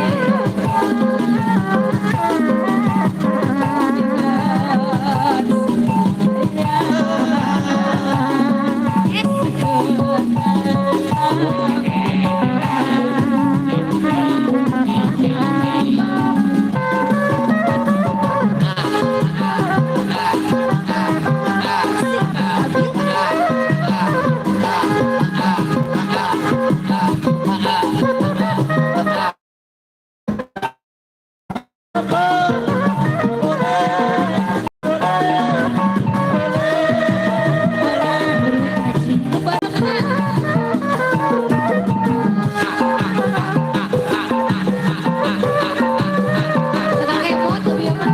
Tukang kemot lebih apa?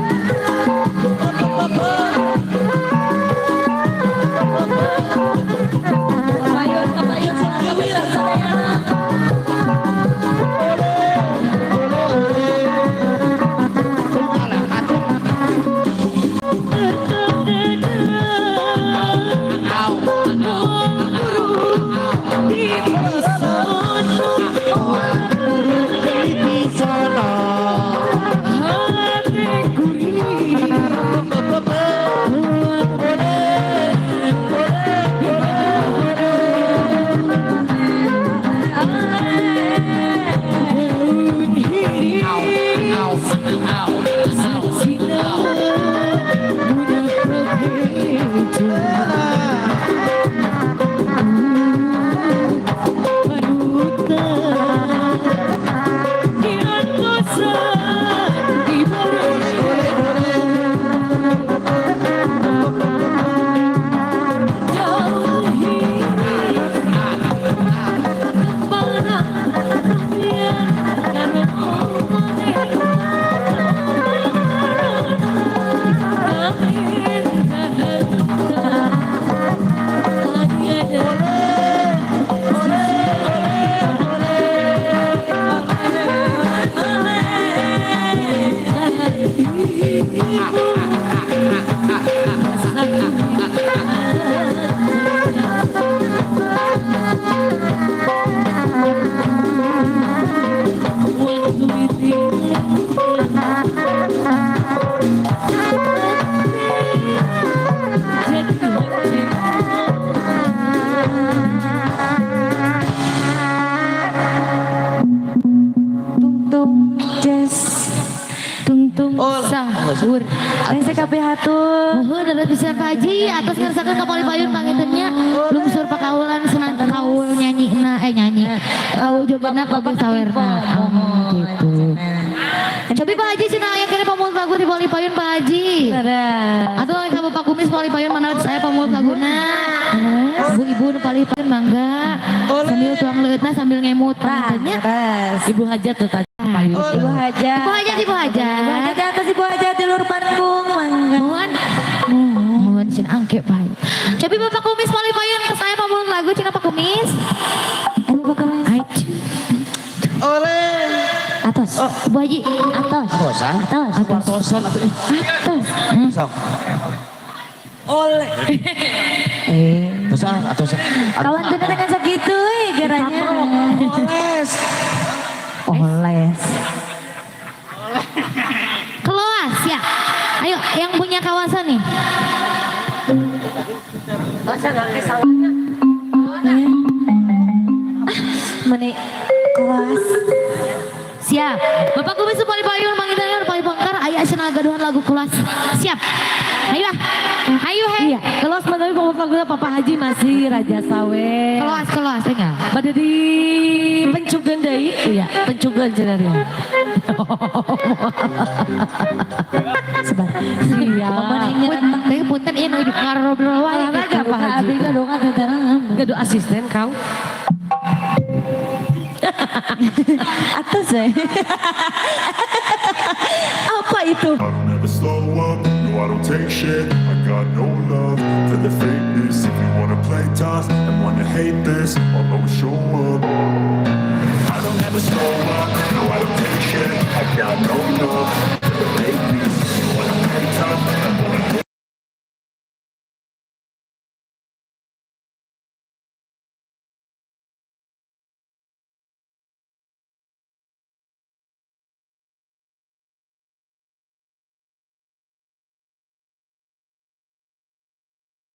Kapayun, kapayun, kapayun, sadayana. Tung tung jazz. Tung tung sahur. Rese kabeh hatur. Muhun ada bisa Pak Haji atas ngersakeun ka palih payun pangintennya lungsur pakaulan senang kaul nyanyi na eh nyanyi kaul jogetna kabeh sawerna. Oh, gitu. Cobi Pak Haji cenah aya keneh pamunut lagu di palih payun Pak Haji. Atau ka Bapak Kumis palih payun mana saya pamunut laguna. Bu ibu nu palih payun mangga sambil tuang leueutna sambil ngemut pangintennya. Terus. Ibu hajat tuh tadi. Ibu hajat. Ibu hajat, Ibu hajat. Ibu hajat di atas, Ibu hajat di luar panggung mangga. Mohon mohon cin angke Pak. Cobi Bapak Kumis palih payun ke saya pamunut lagu cenah Pak Kumis. Ibu Kumis. Ayo. Oleh. Atos. Bu Haji. Atos. Atosan? Atos. Atosan atuh. Atos. Sok. Oleh. Atosan, atosan. Kawan tuh dengan segitu eh geranya. Oles. Oles. Keloas ya. Ayo yang punya kawasan nih. Masa nggak sawahnya? Meni kelas. Siap. Bapak Kumis Pali Payun mangitan Pali Pongkar aya cenah gaduhan lagu kelas. Siap. Ayo ah. Ayo he. Iya, kelos mah tapi pokok laguna Papa Haji masih Raja Sawe. Keloas keloas enggak. Pada di pencugan deui, iya, pencugan cenah dia. Sebar. Siap. Punten, punten ieu nu ngarobrol wae. Olahraga Pak Haji. Abi ka dong ada. Gaduh asisten kau. Atos eh. Apa itu? I don't ever slow up, no I don't take shit. I got no love for the fakeness. If you wanna play tough and wanna hate this, I'll always show up. I don't ever slow up, no I don't take shit. I got no love for the fakeness. If you wanna play tough and wanna hate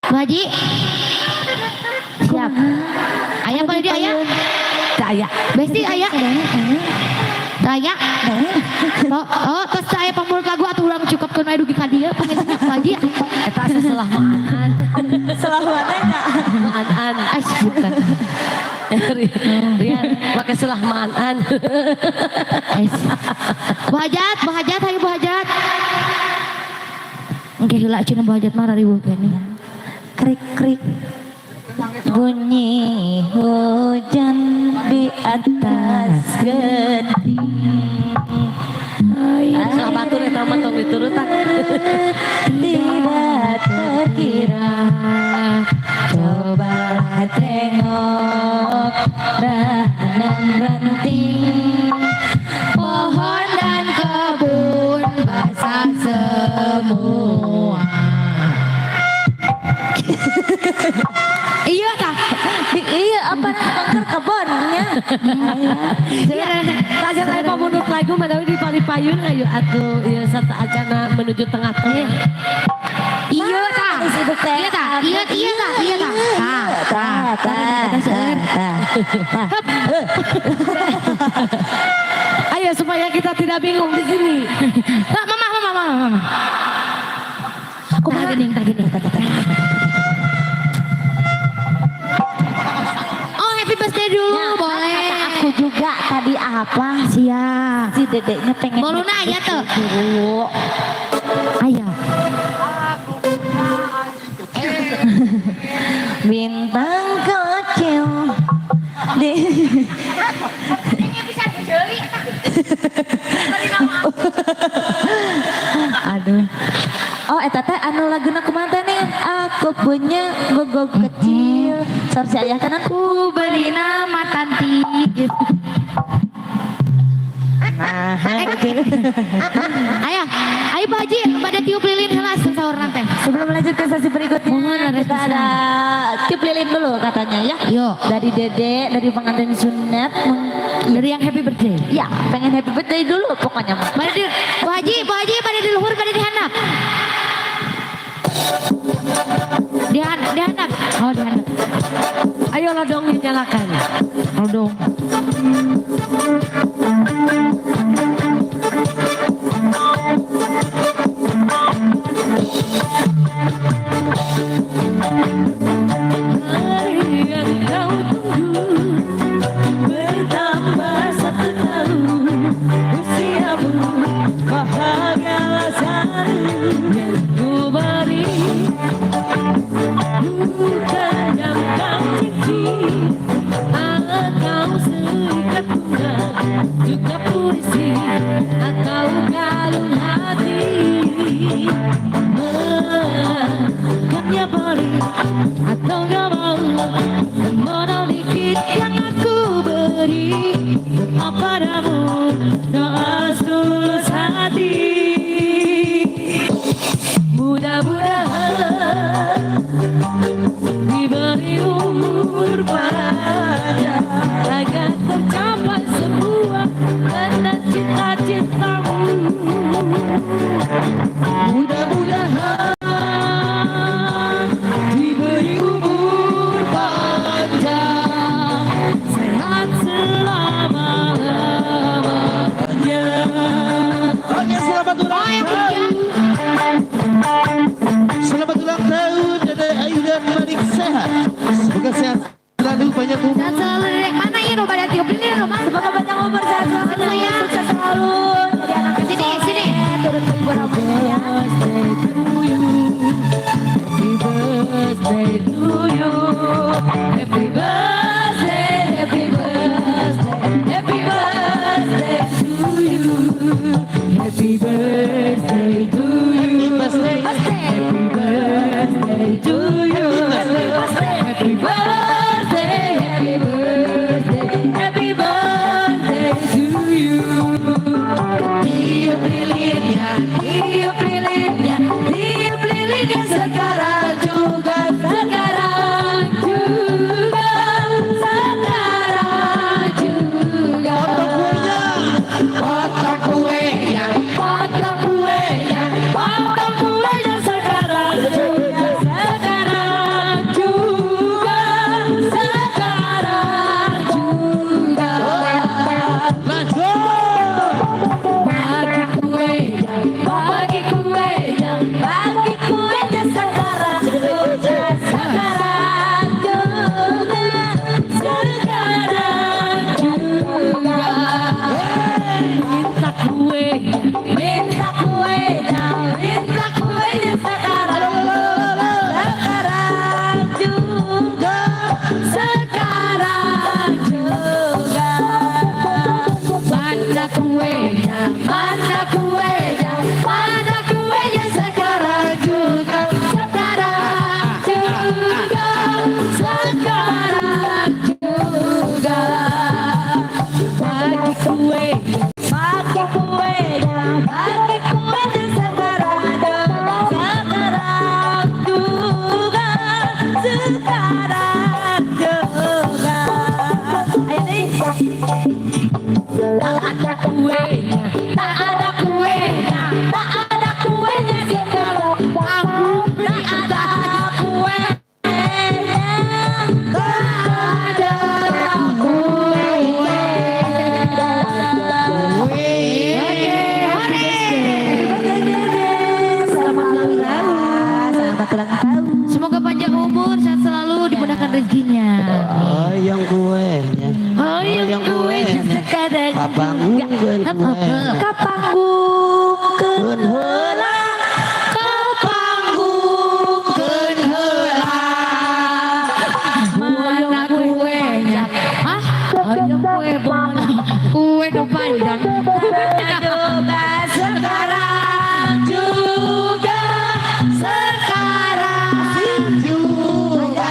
Bu Haji. Siap. Aya apa dia aya? Teu aya. Besti aya. Teu aya. Oh, oh, tos teu aya pamurut lagu atuh urang cukupkeun wae dugi ka dieu panginten Bu Haji. Eta asa selah maan. Selah mana nya? Maan. Ais bukan. Rian, pakai selah maan. Ais. Bu Hajat, Bu Hajat, hayu Bu Hajat. Engke heula cenah Bu Hajat mah rariweuh keneh. Krik krik. Bunyi hujan di atas genting. Salah batur eta mah tong diturutan. Tidak terkira. Coba tengok dahan ranting, Pohon dan kebun basah semua. Iya tah. Iya, apa namanya kebonnya. Iya, kasih saya pamundut lagu manawi di Palipayun ayo atuh ieu sata acana menuju tengah-tengah. Iya tah. Iya tah. Iya iya tah. Iya tah. Tah. Tah, tah, tah, tah. Ayo supaya kita tidak bingung di sini. Tah, mama mama mama mama. Kumaha geuning tah geuning. Oh, happy birthday dulu boleh. Kata aku juga tadi apa? Siap. Si dedeknya pengen Boluna aya tuh. dulu. Aya. Bintang kecil di Aduh. Oh, eta teh anu laguna kumaha teh nih? Aku punya gogog kecil. Sor si ayah kanan. Ku beri nama Tanti gitu. Nah, Ayo, ayo Pak Haji, pada tiup lilin heula sahur teh. sebelum lanjut ke sesi berikutnya, Mohon ada kita ada tiup lilin dulu katanya ya. Yuk. Dari Dede, dari pengantin sunat, Dari yang happy birthday. ya pengen happy birthday dulu pokoknya. mah. Pada di Pak Haji, Pak Haji pada di luhur, pada di handap. Di handap. Oh, di handap. Ayo lodong dinyalakan. Lodong. Hari yang kau tunggu bertambah satu tahun, usiamu bahagialah selalu yang ku beri, bukan yang kau cincin atau seikat bunga, juga puisi atau kalung hati. Makannya boleh atau gak mau, modal dikit yang aku beri padamu. Selamat ulang tahun. Selamat ulang tahun Dede Ayu dan Manik sehat. Semoga sehat selalu, banyak umur. Sehat selalu, Dedek. Mana ini pada tiup ini rumah. Semoga panjang umur, sehat selalu, sukses selalu. Jadi anak yang Sini, sini. Turut ke ibu ramanya ya. Happy birthday to you. Happy birthday, happy birthday, happy birthday to you. Happy birthday to you. Happy birthday to you. Happy birthday, happy birthday, happy birthday to you. Tiup lilinnya, tiup lilinnya, tiup lilinnya sekarang juga, sekarang juga, sekarang juga. Potong kuenya. Potong kuenya, potong kuenya sekarang juga, sekarang juga, sekarang juga. Lanjut. Bagi kuenya, bagi kuenya, Bagi kuenya sekarang juga, sekarang juga, sekarang juga. Minta kuenya, Minta kuenya, minta kuenya sekarang, sekarang juga, sekarang juga. Mana kuenya, mana kuenya, mana kuenya sekarang juga, sekarang juga, sekarang juga. Bagi kuenya, Bagi kuenya, bagi kuenya sekarang juga, sekarang juga, sekarang juga. Ayo nih. Tak ada kuenya, tak ada kuenya, Tak ada kuenya sekarang, tak ada kuenya, tak ada kuenya. Oke, hore. Selamat ulang tahun. Selamat ulang tahun. Semoga panjang umur, sehat selalu, dimudahkan rezekinya. Hayang kuenya. Hayang kuenya sekarang. Kapanggungkeun kuenya. Kapanggungkeun heula. Kapanggungkeun heula. Mana kuenya? Hah? Hayang kue mana? Kue dong panjang. Juga Sekarang juga, sekarang juga.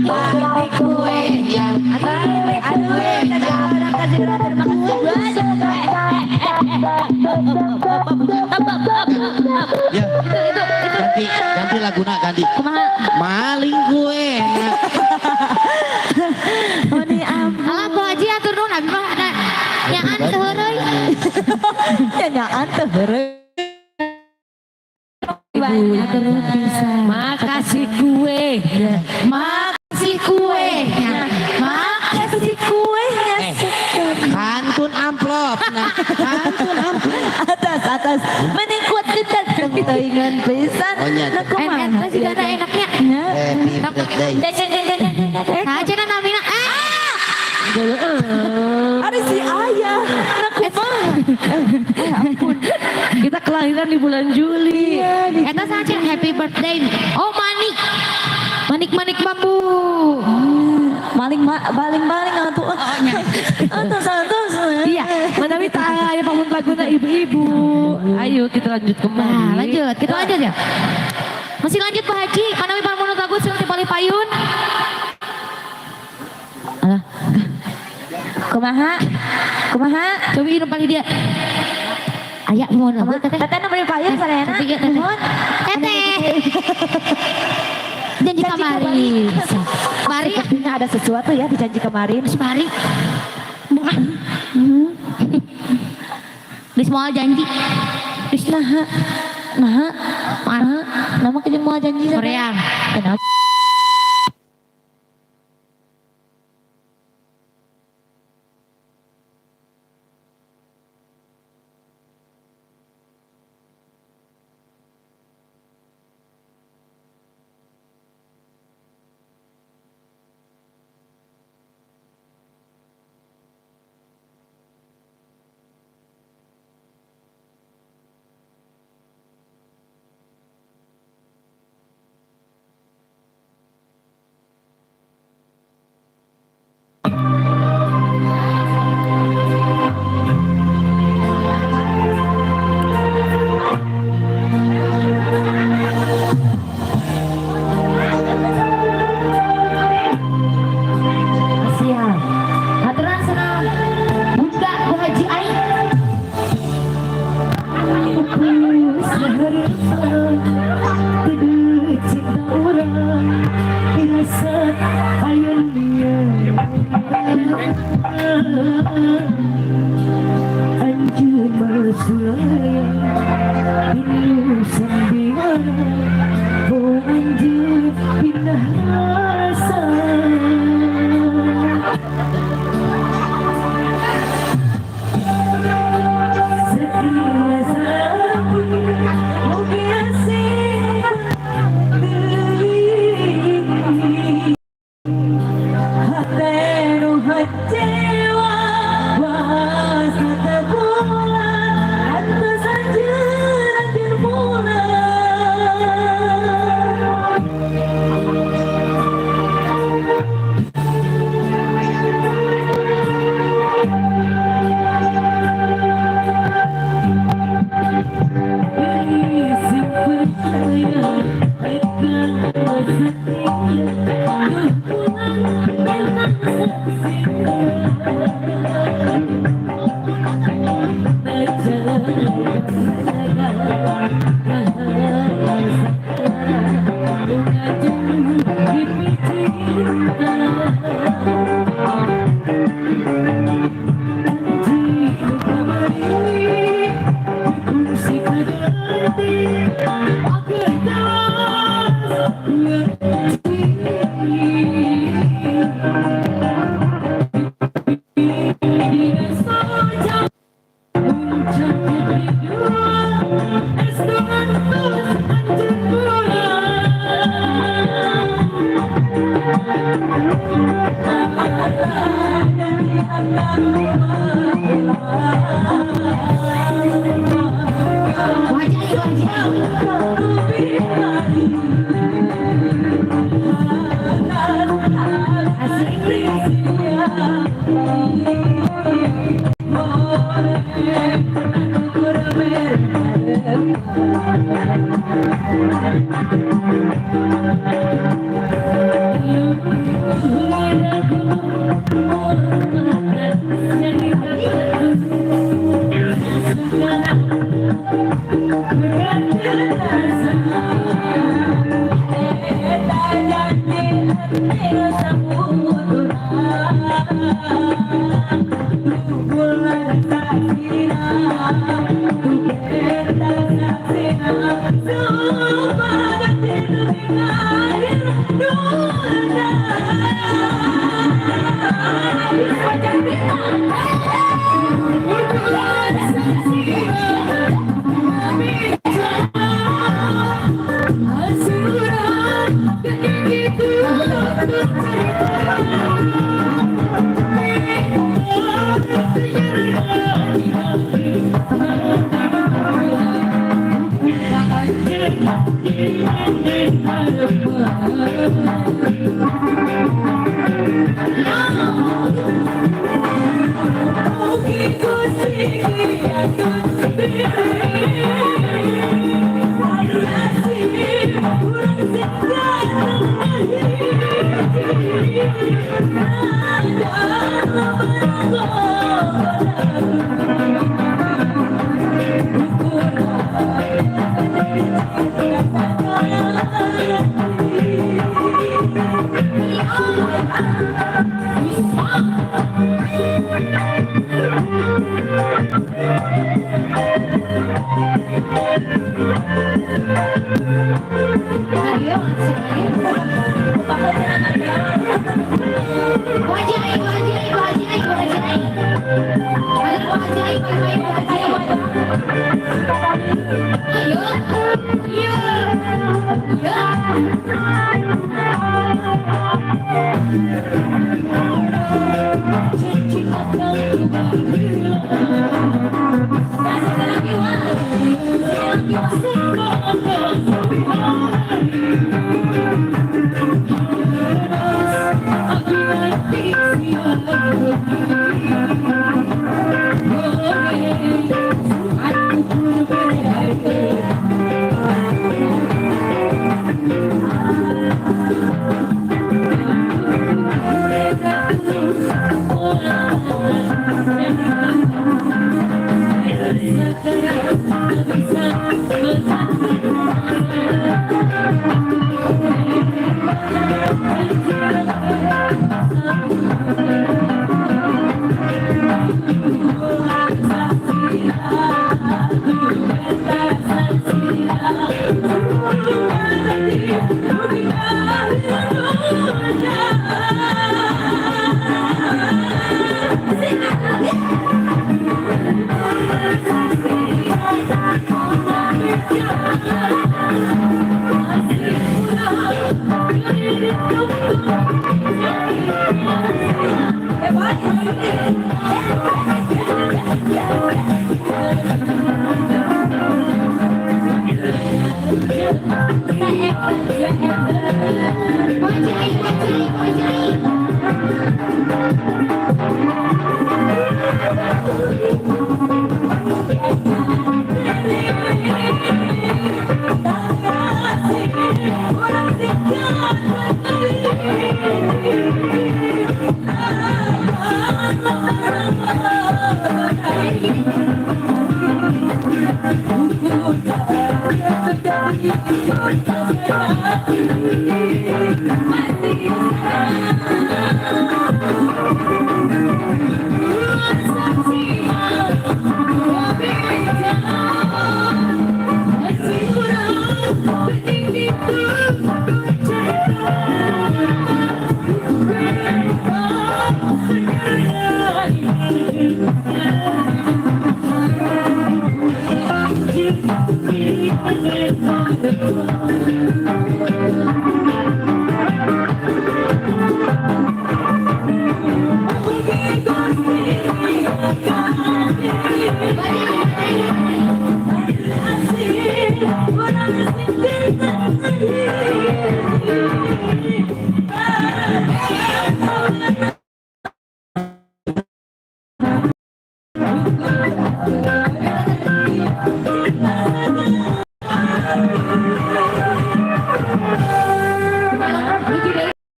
Bagi kuenya, bagi kuenya. Terima kasih banyak. Ya. Ganti ganti laguna, ganti. Kumaha? Maling kue. Meni ampun. Alah, Bu Haji atur nuhun abi mah da nyaan teu heureuy. Nyaan teu heureuy. Atur nuhun pisan. Makasih kue. Makasih kuenya. Makasih Kasih kuenya Eh. Kantun amplop. Nah, kantun amplop. Atas atas. Mending kuat kita teuingan pisan. Oh, nya. Nah, kumaha? Enak sih karena enaknya. Nya. Happy birthday. Nah, cenah namina. Ah! Ada si ayah. Nah, kumaha? Kita kelahiran di bulan Juli. Eta saha cenah happy birthday. Oh, manik. Manik-manik bambu. Maling baling baling atuh. Atos atos. Iya, mana tak aya pamun laguna ibu-ibu. Ayo kita lanjut kembali. Nah, lanjut. Kita lanjut ya. Masih lanjut Pak Haji. Manawi pamunut lagu sing ti palih payun. Alah, Kumaha? Kumaha? coba ini palih dia. Aya mau lagu teteh. Teteh nomor payun sadayana. Tapi ya, teteh. Nuhun. Teteh. Janji kamari. Mari. Sepertinya ada sesuatu ya di janji kemarin. Mari. Bukan. Geus moal janji. Geus naha. Naha. Naha. Nama kejeng moal janji. Korea. Kenapa? Thank you.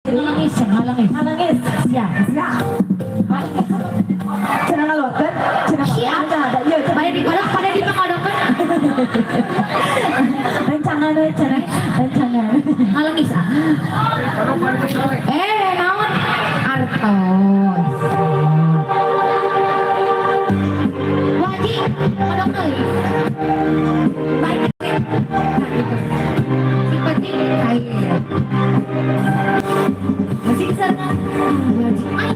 Nangis, nangis. Nangis. Ya, ya. Cenah ngaluarkeun, cenah Siap. ada ieu cenah. Pada dikodok, pada dipakodokeun. Rencangan we cenah, rencangan. Ngalengis ah. Eh, naon? Artos. Wajib kodok deui. Baik. Nah, gitu. Si penting cair. Masih bisa kan? Wajib. Ay.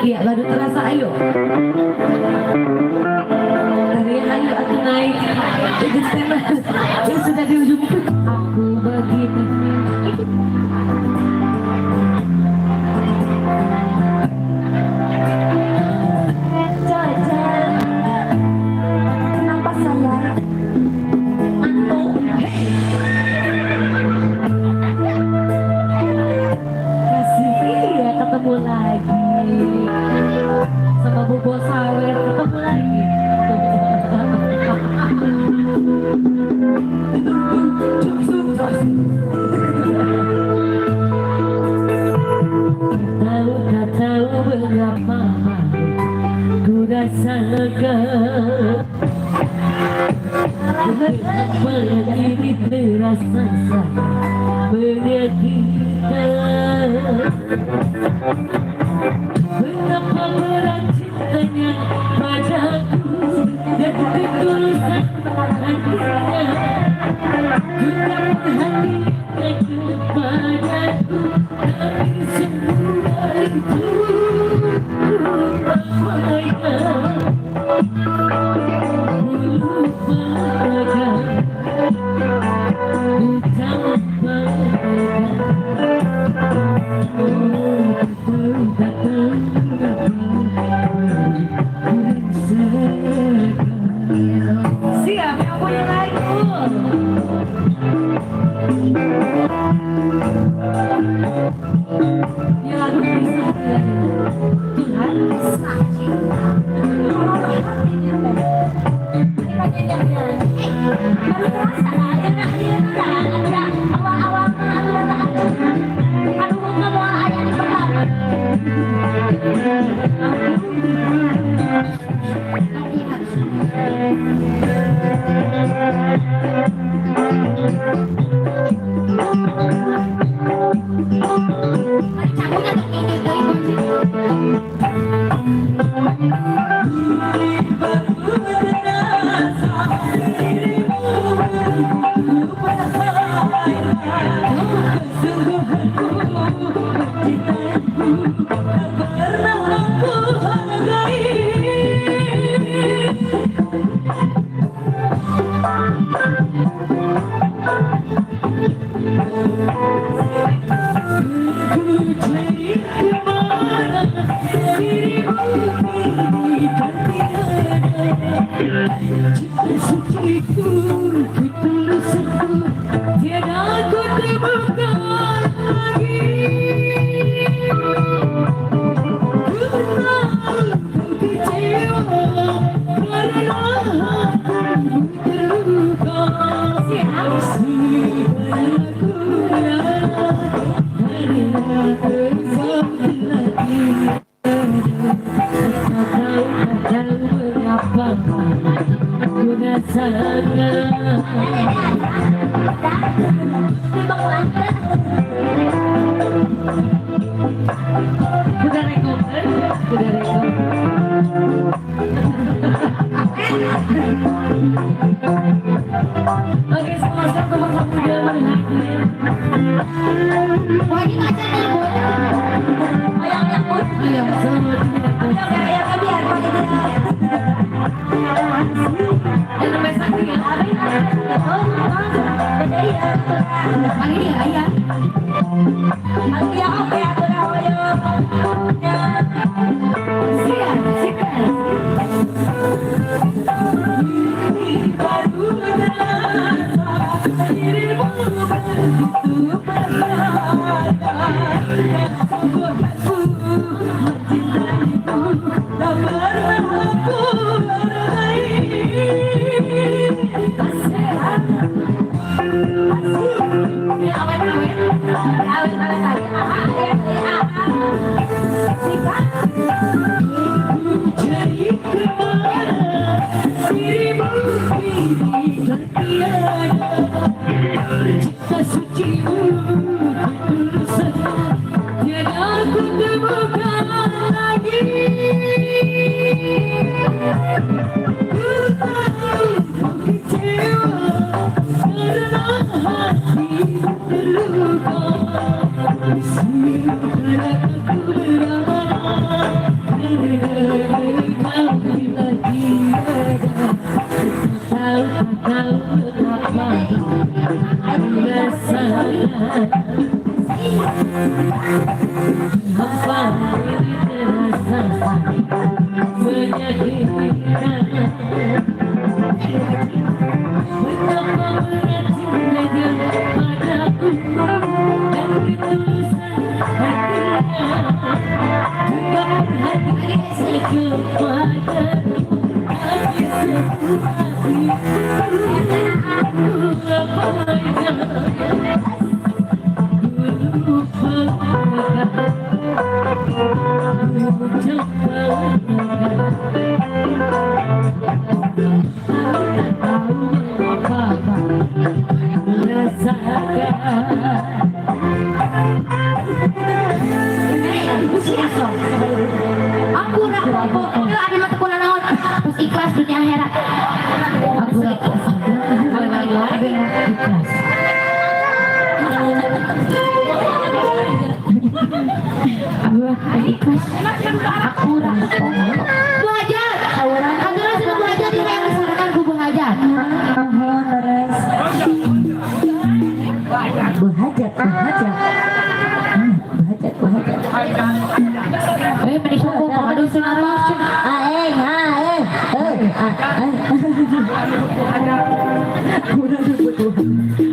Iya, baru terasa ayo. Tadi ayo aku naik. Itu sudah di ujung. Aku begini. Kenapa saya ngantuk? Kasih iya ketemu lagi sama Bobo Sawer, ketemu lagi. Tahu tak tahu mengapa ku rasakan begini terasa sangat menyakitkan. Betapa berat cintanya padaku dan ketulusan hatinya. Betapa hatinya kepadaku, tapi semua itu lupakan. Lupakan, siap yang punya lagu. Ya lagu kisah ya. Tuhan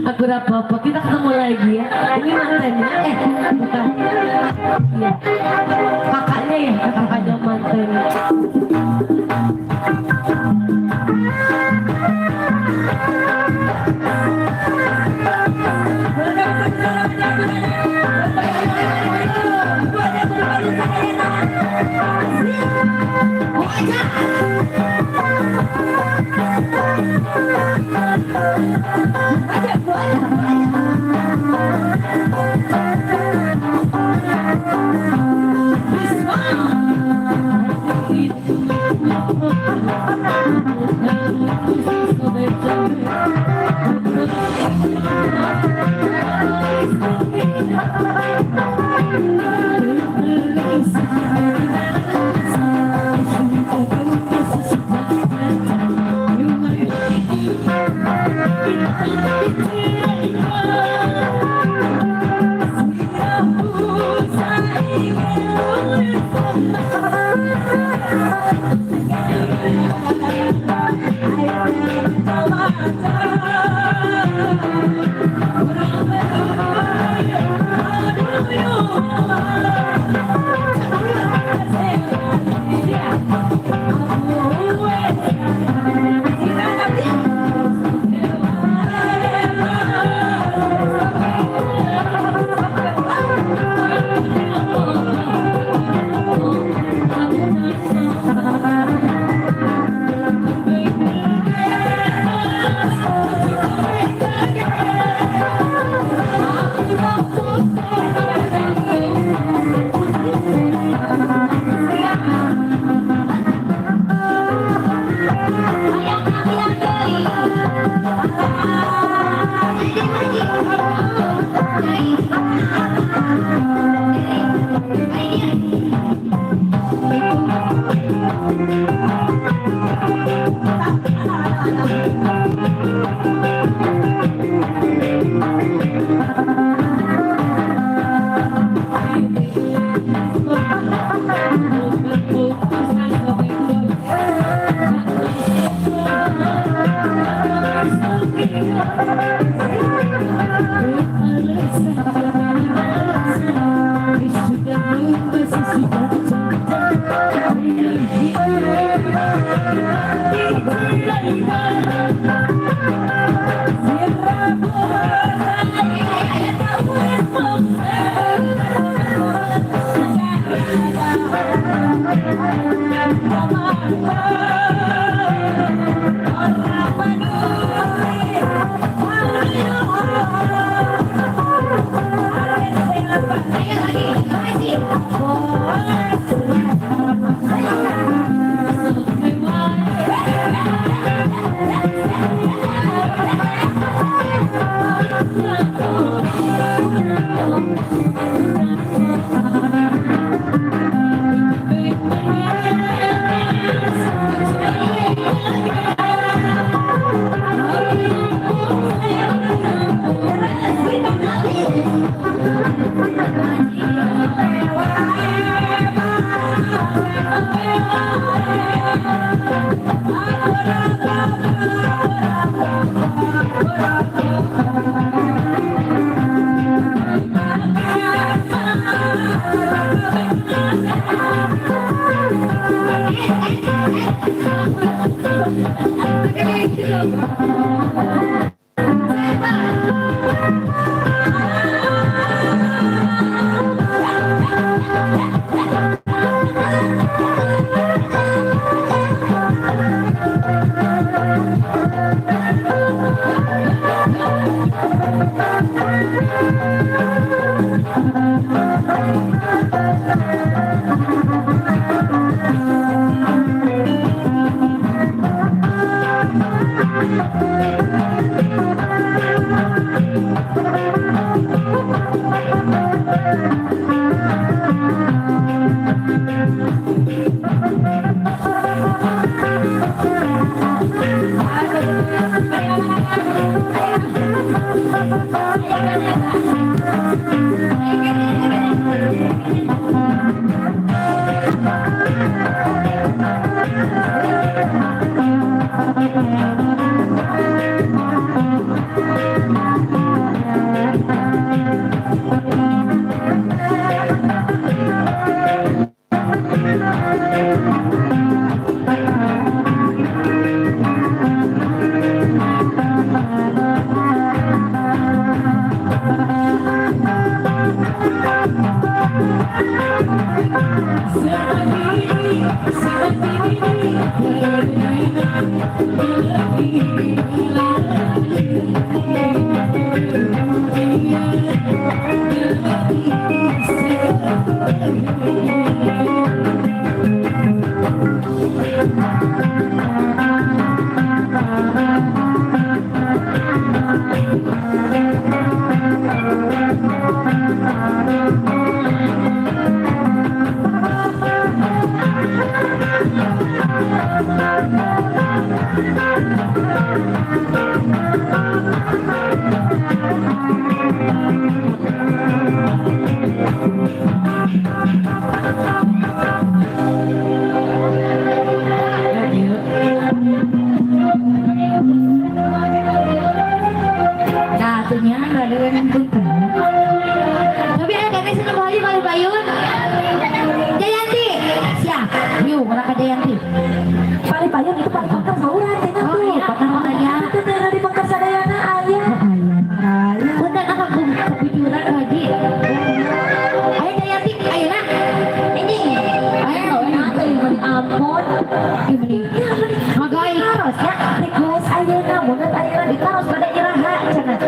Aku apa-apa, kita ketemu lagi ya. Ini mantannya, bukan. Ya. Kakaknya ya, kakaknya mantannya. Request ayeuna munat ayeuna ditaros pada iraha cenah.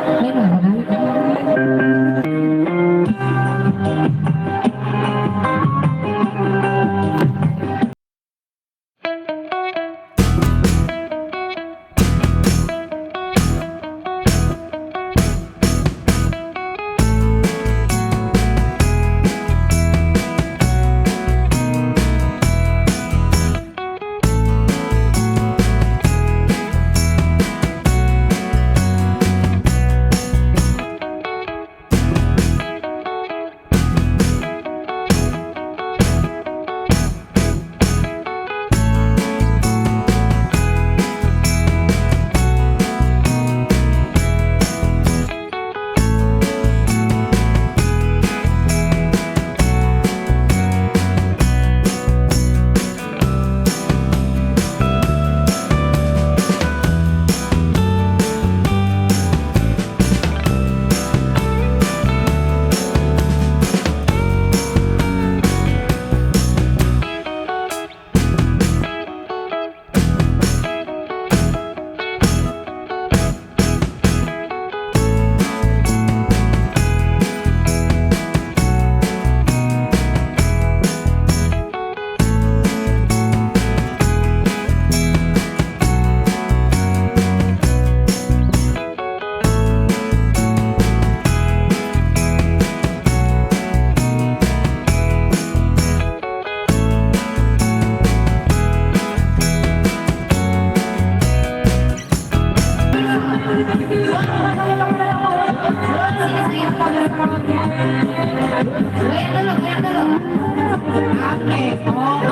Goyang dulu, goyang dulu. Oke. Oh.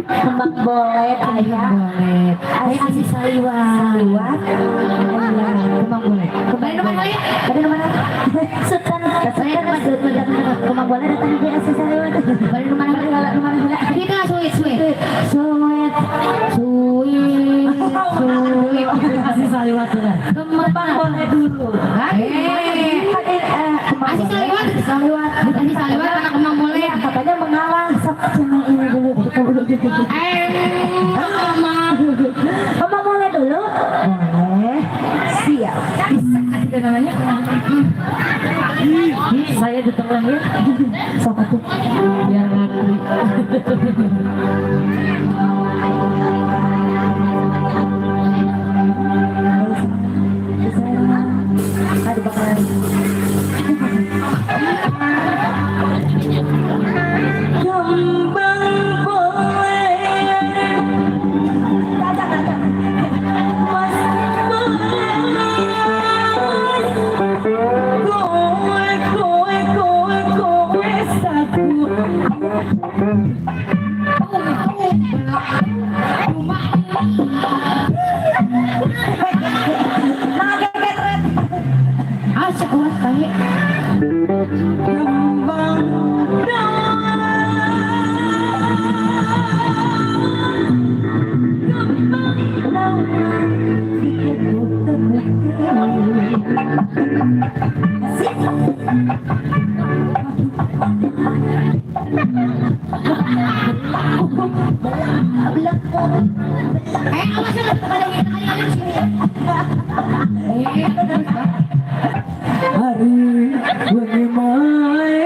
Kembang bolet ayah. Asih saliwat. Kembang bolet. Kembang bolet. Ada mana? Setan. Kembang bolet datang ke asih saliwat. Balik rumah mana? Kita suit suit. Suit. Suit. Suit. Asih saliwat dulu. Kembang bolet dulu. Asih saliwat. Saliwat. Asih saliwat anak kembang bolet. Katanya mengalah sama ini dulu. Kembang boleh dulu. Boleh. Siap. Bisa ada namanya. Saya di tengah ya. Sok atuh. Biar Bali. Ada bakalan. Kembang boleh. Mas mas. Kowe kowe kowe kowe saku. Ah, sekuat kae. Kembang Eh, awas na kali sini. Hari wengi mae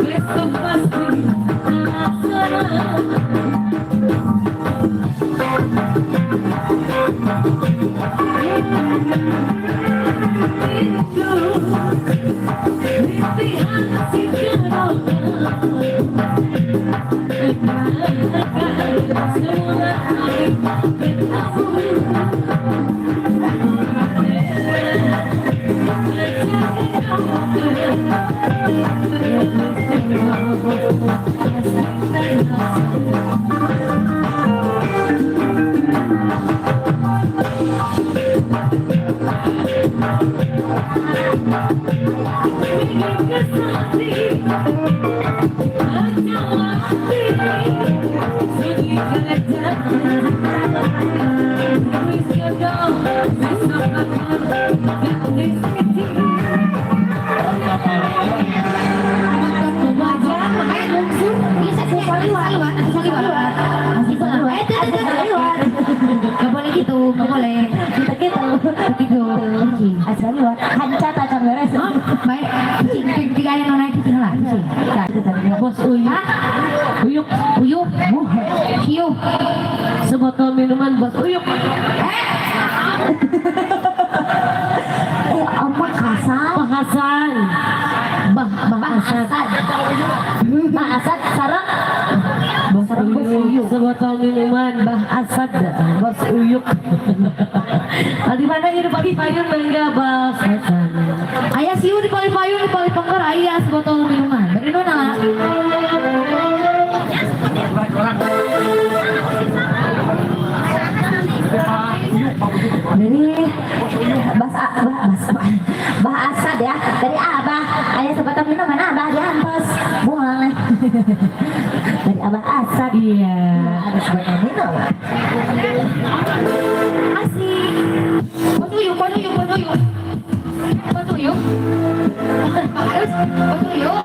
Besok pasti terlaksana. Gak boleh gitu, gak boleh. Gitu Gitu. Asal luar hancat akan beres. Baik, tiga yang naik itu lah. Bos Uyuk. Uyuk, Uyuk, hiu. Sebotol minuman Bos Uyuk. Oma Hasan. Bah Hasan. Bah Bah Asad. Bah Asad sareng Bos Uyuk. Sebotol minuman Bah Asad. Bos Uyuk. Di mana hidup pagi payun mangga Bos Hasan. Ayah siu di paling payun di paling pengker ayah sebotol minuman. Dari nona. Dari Bas Bah Bas Bah Asad ya. Dari Abah ayah sebotol minuman Abah diantos buang. Dari Abah Asad. Iya. Ada sebotol minuman. Asik. Bos Uyuk, Bos Uyuk, Bos Uyuk. Bos Uyuk. Bos Uyuk.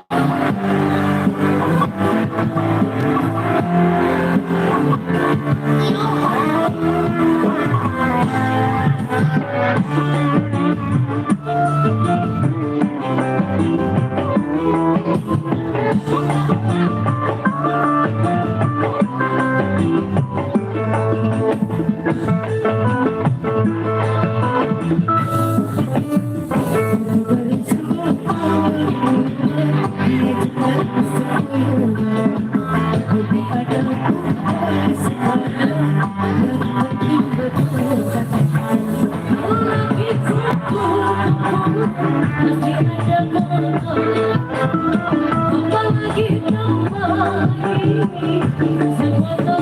Apalagi kembali.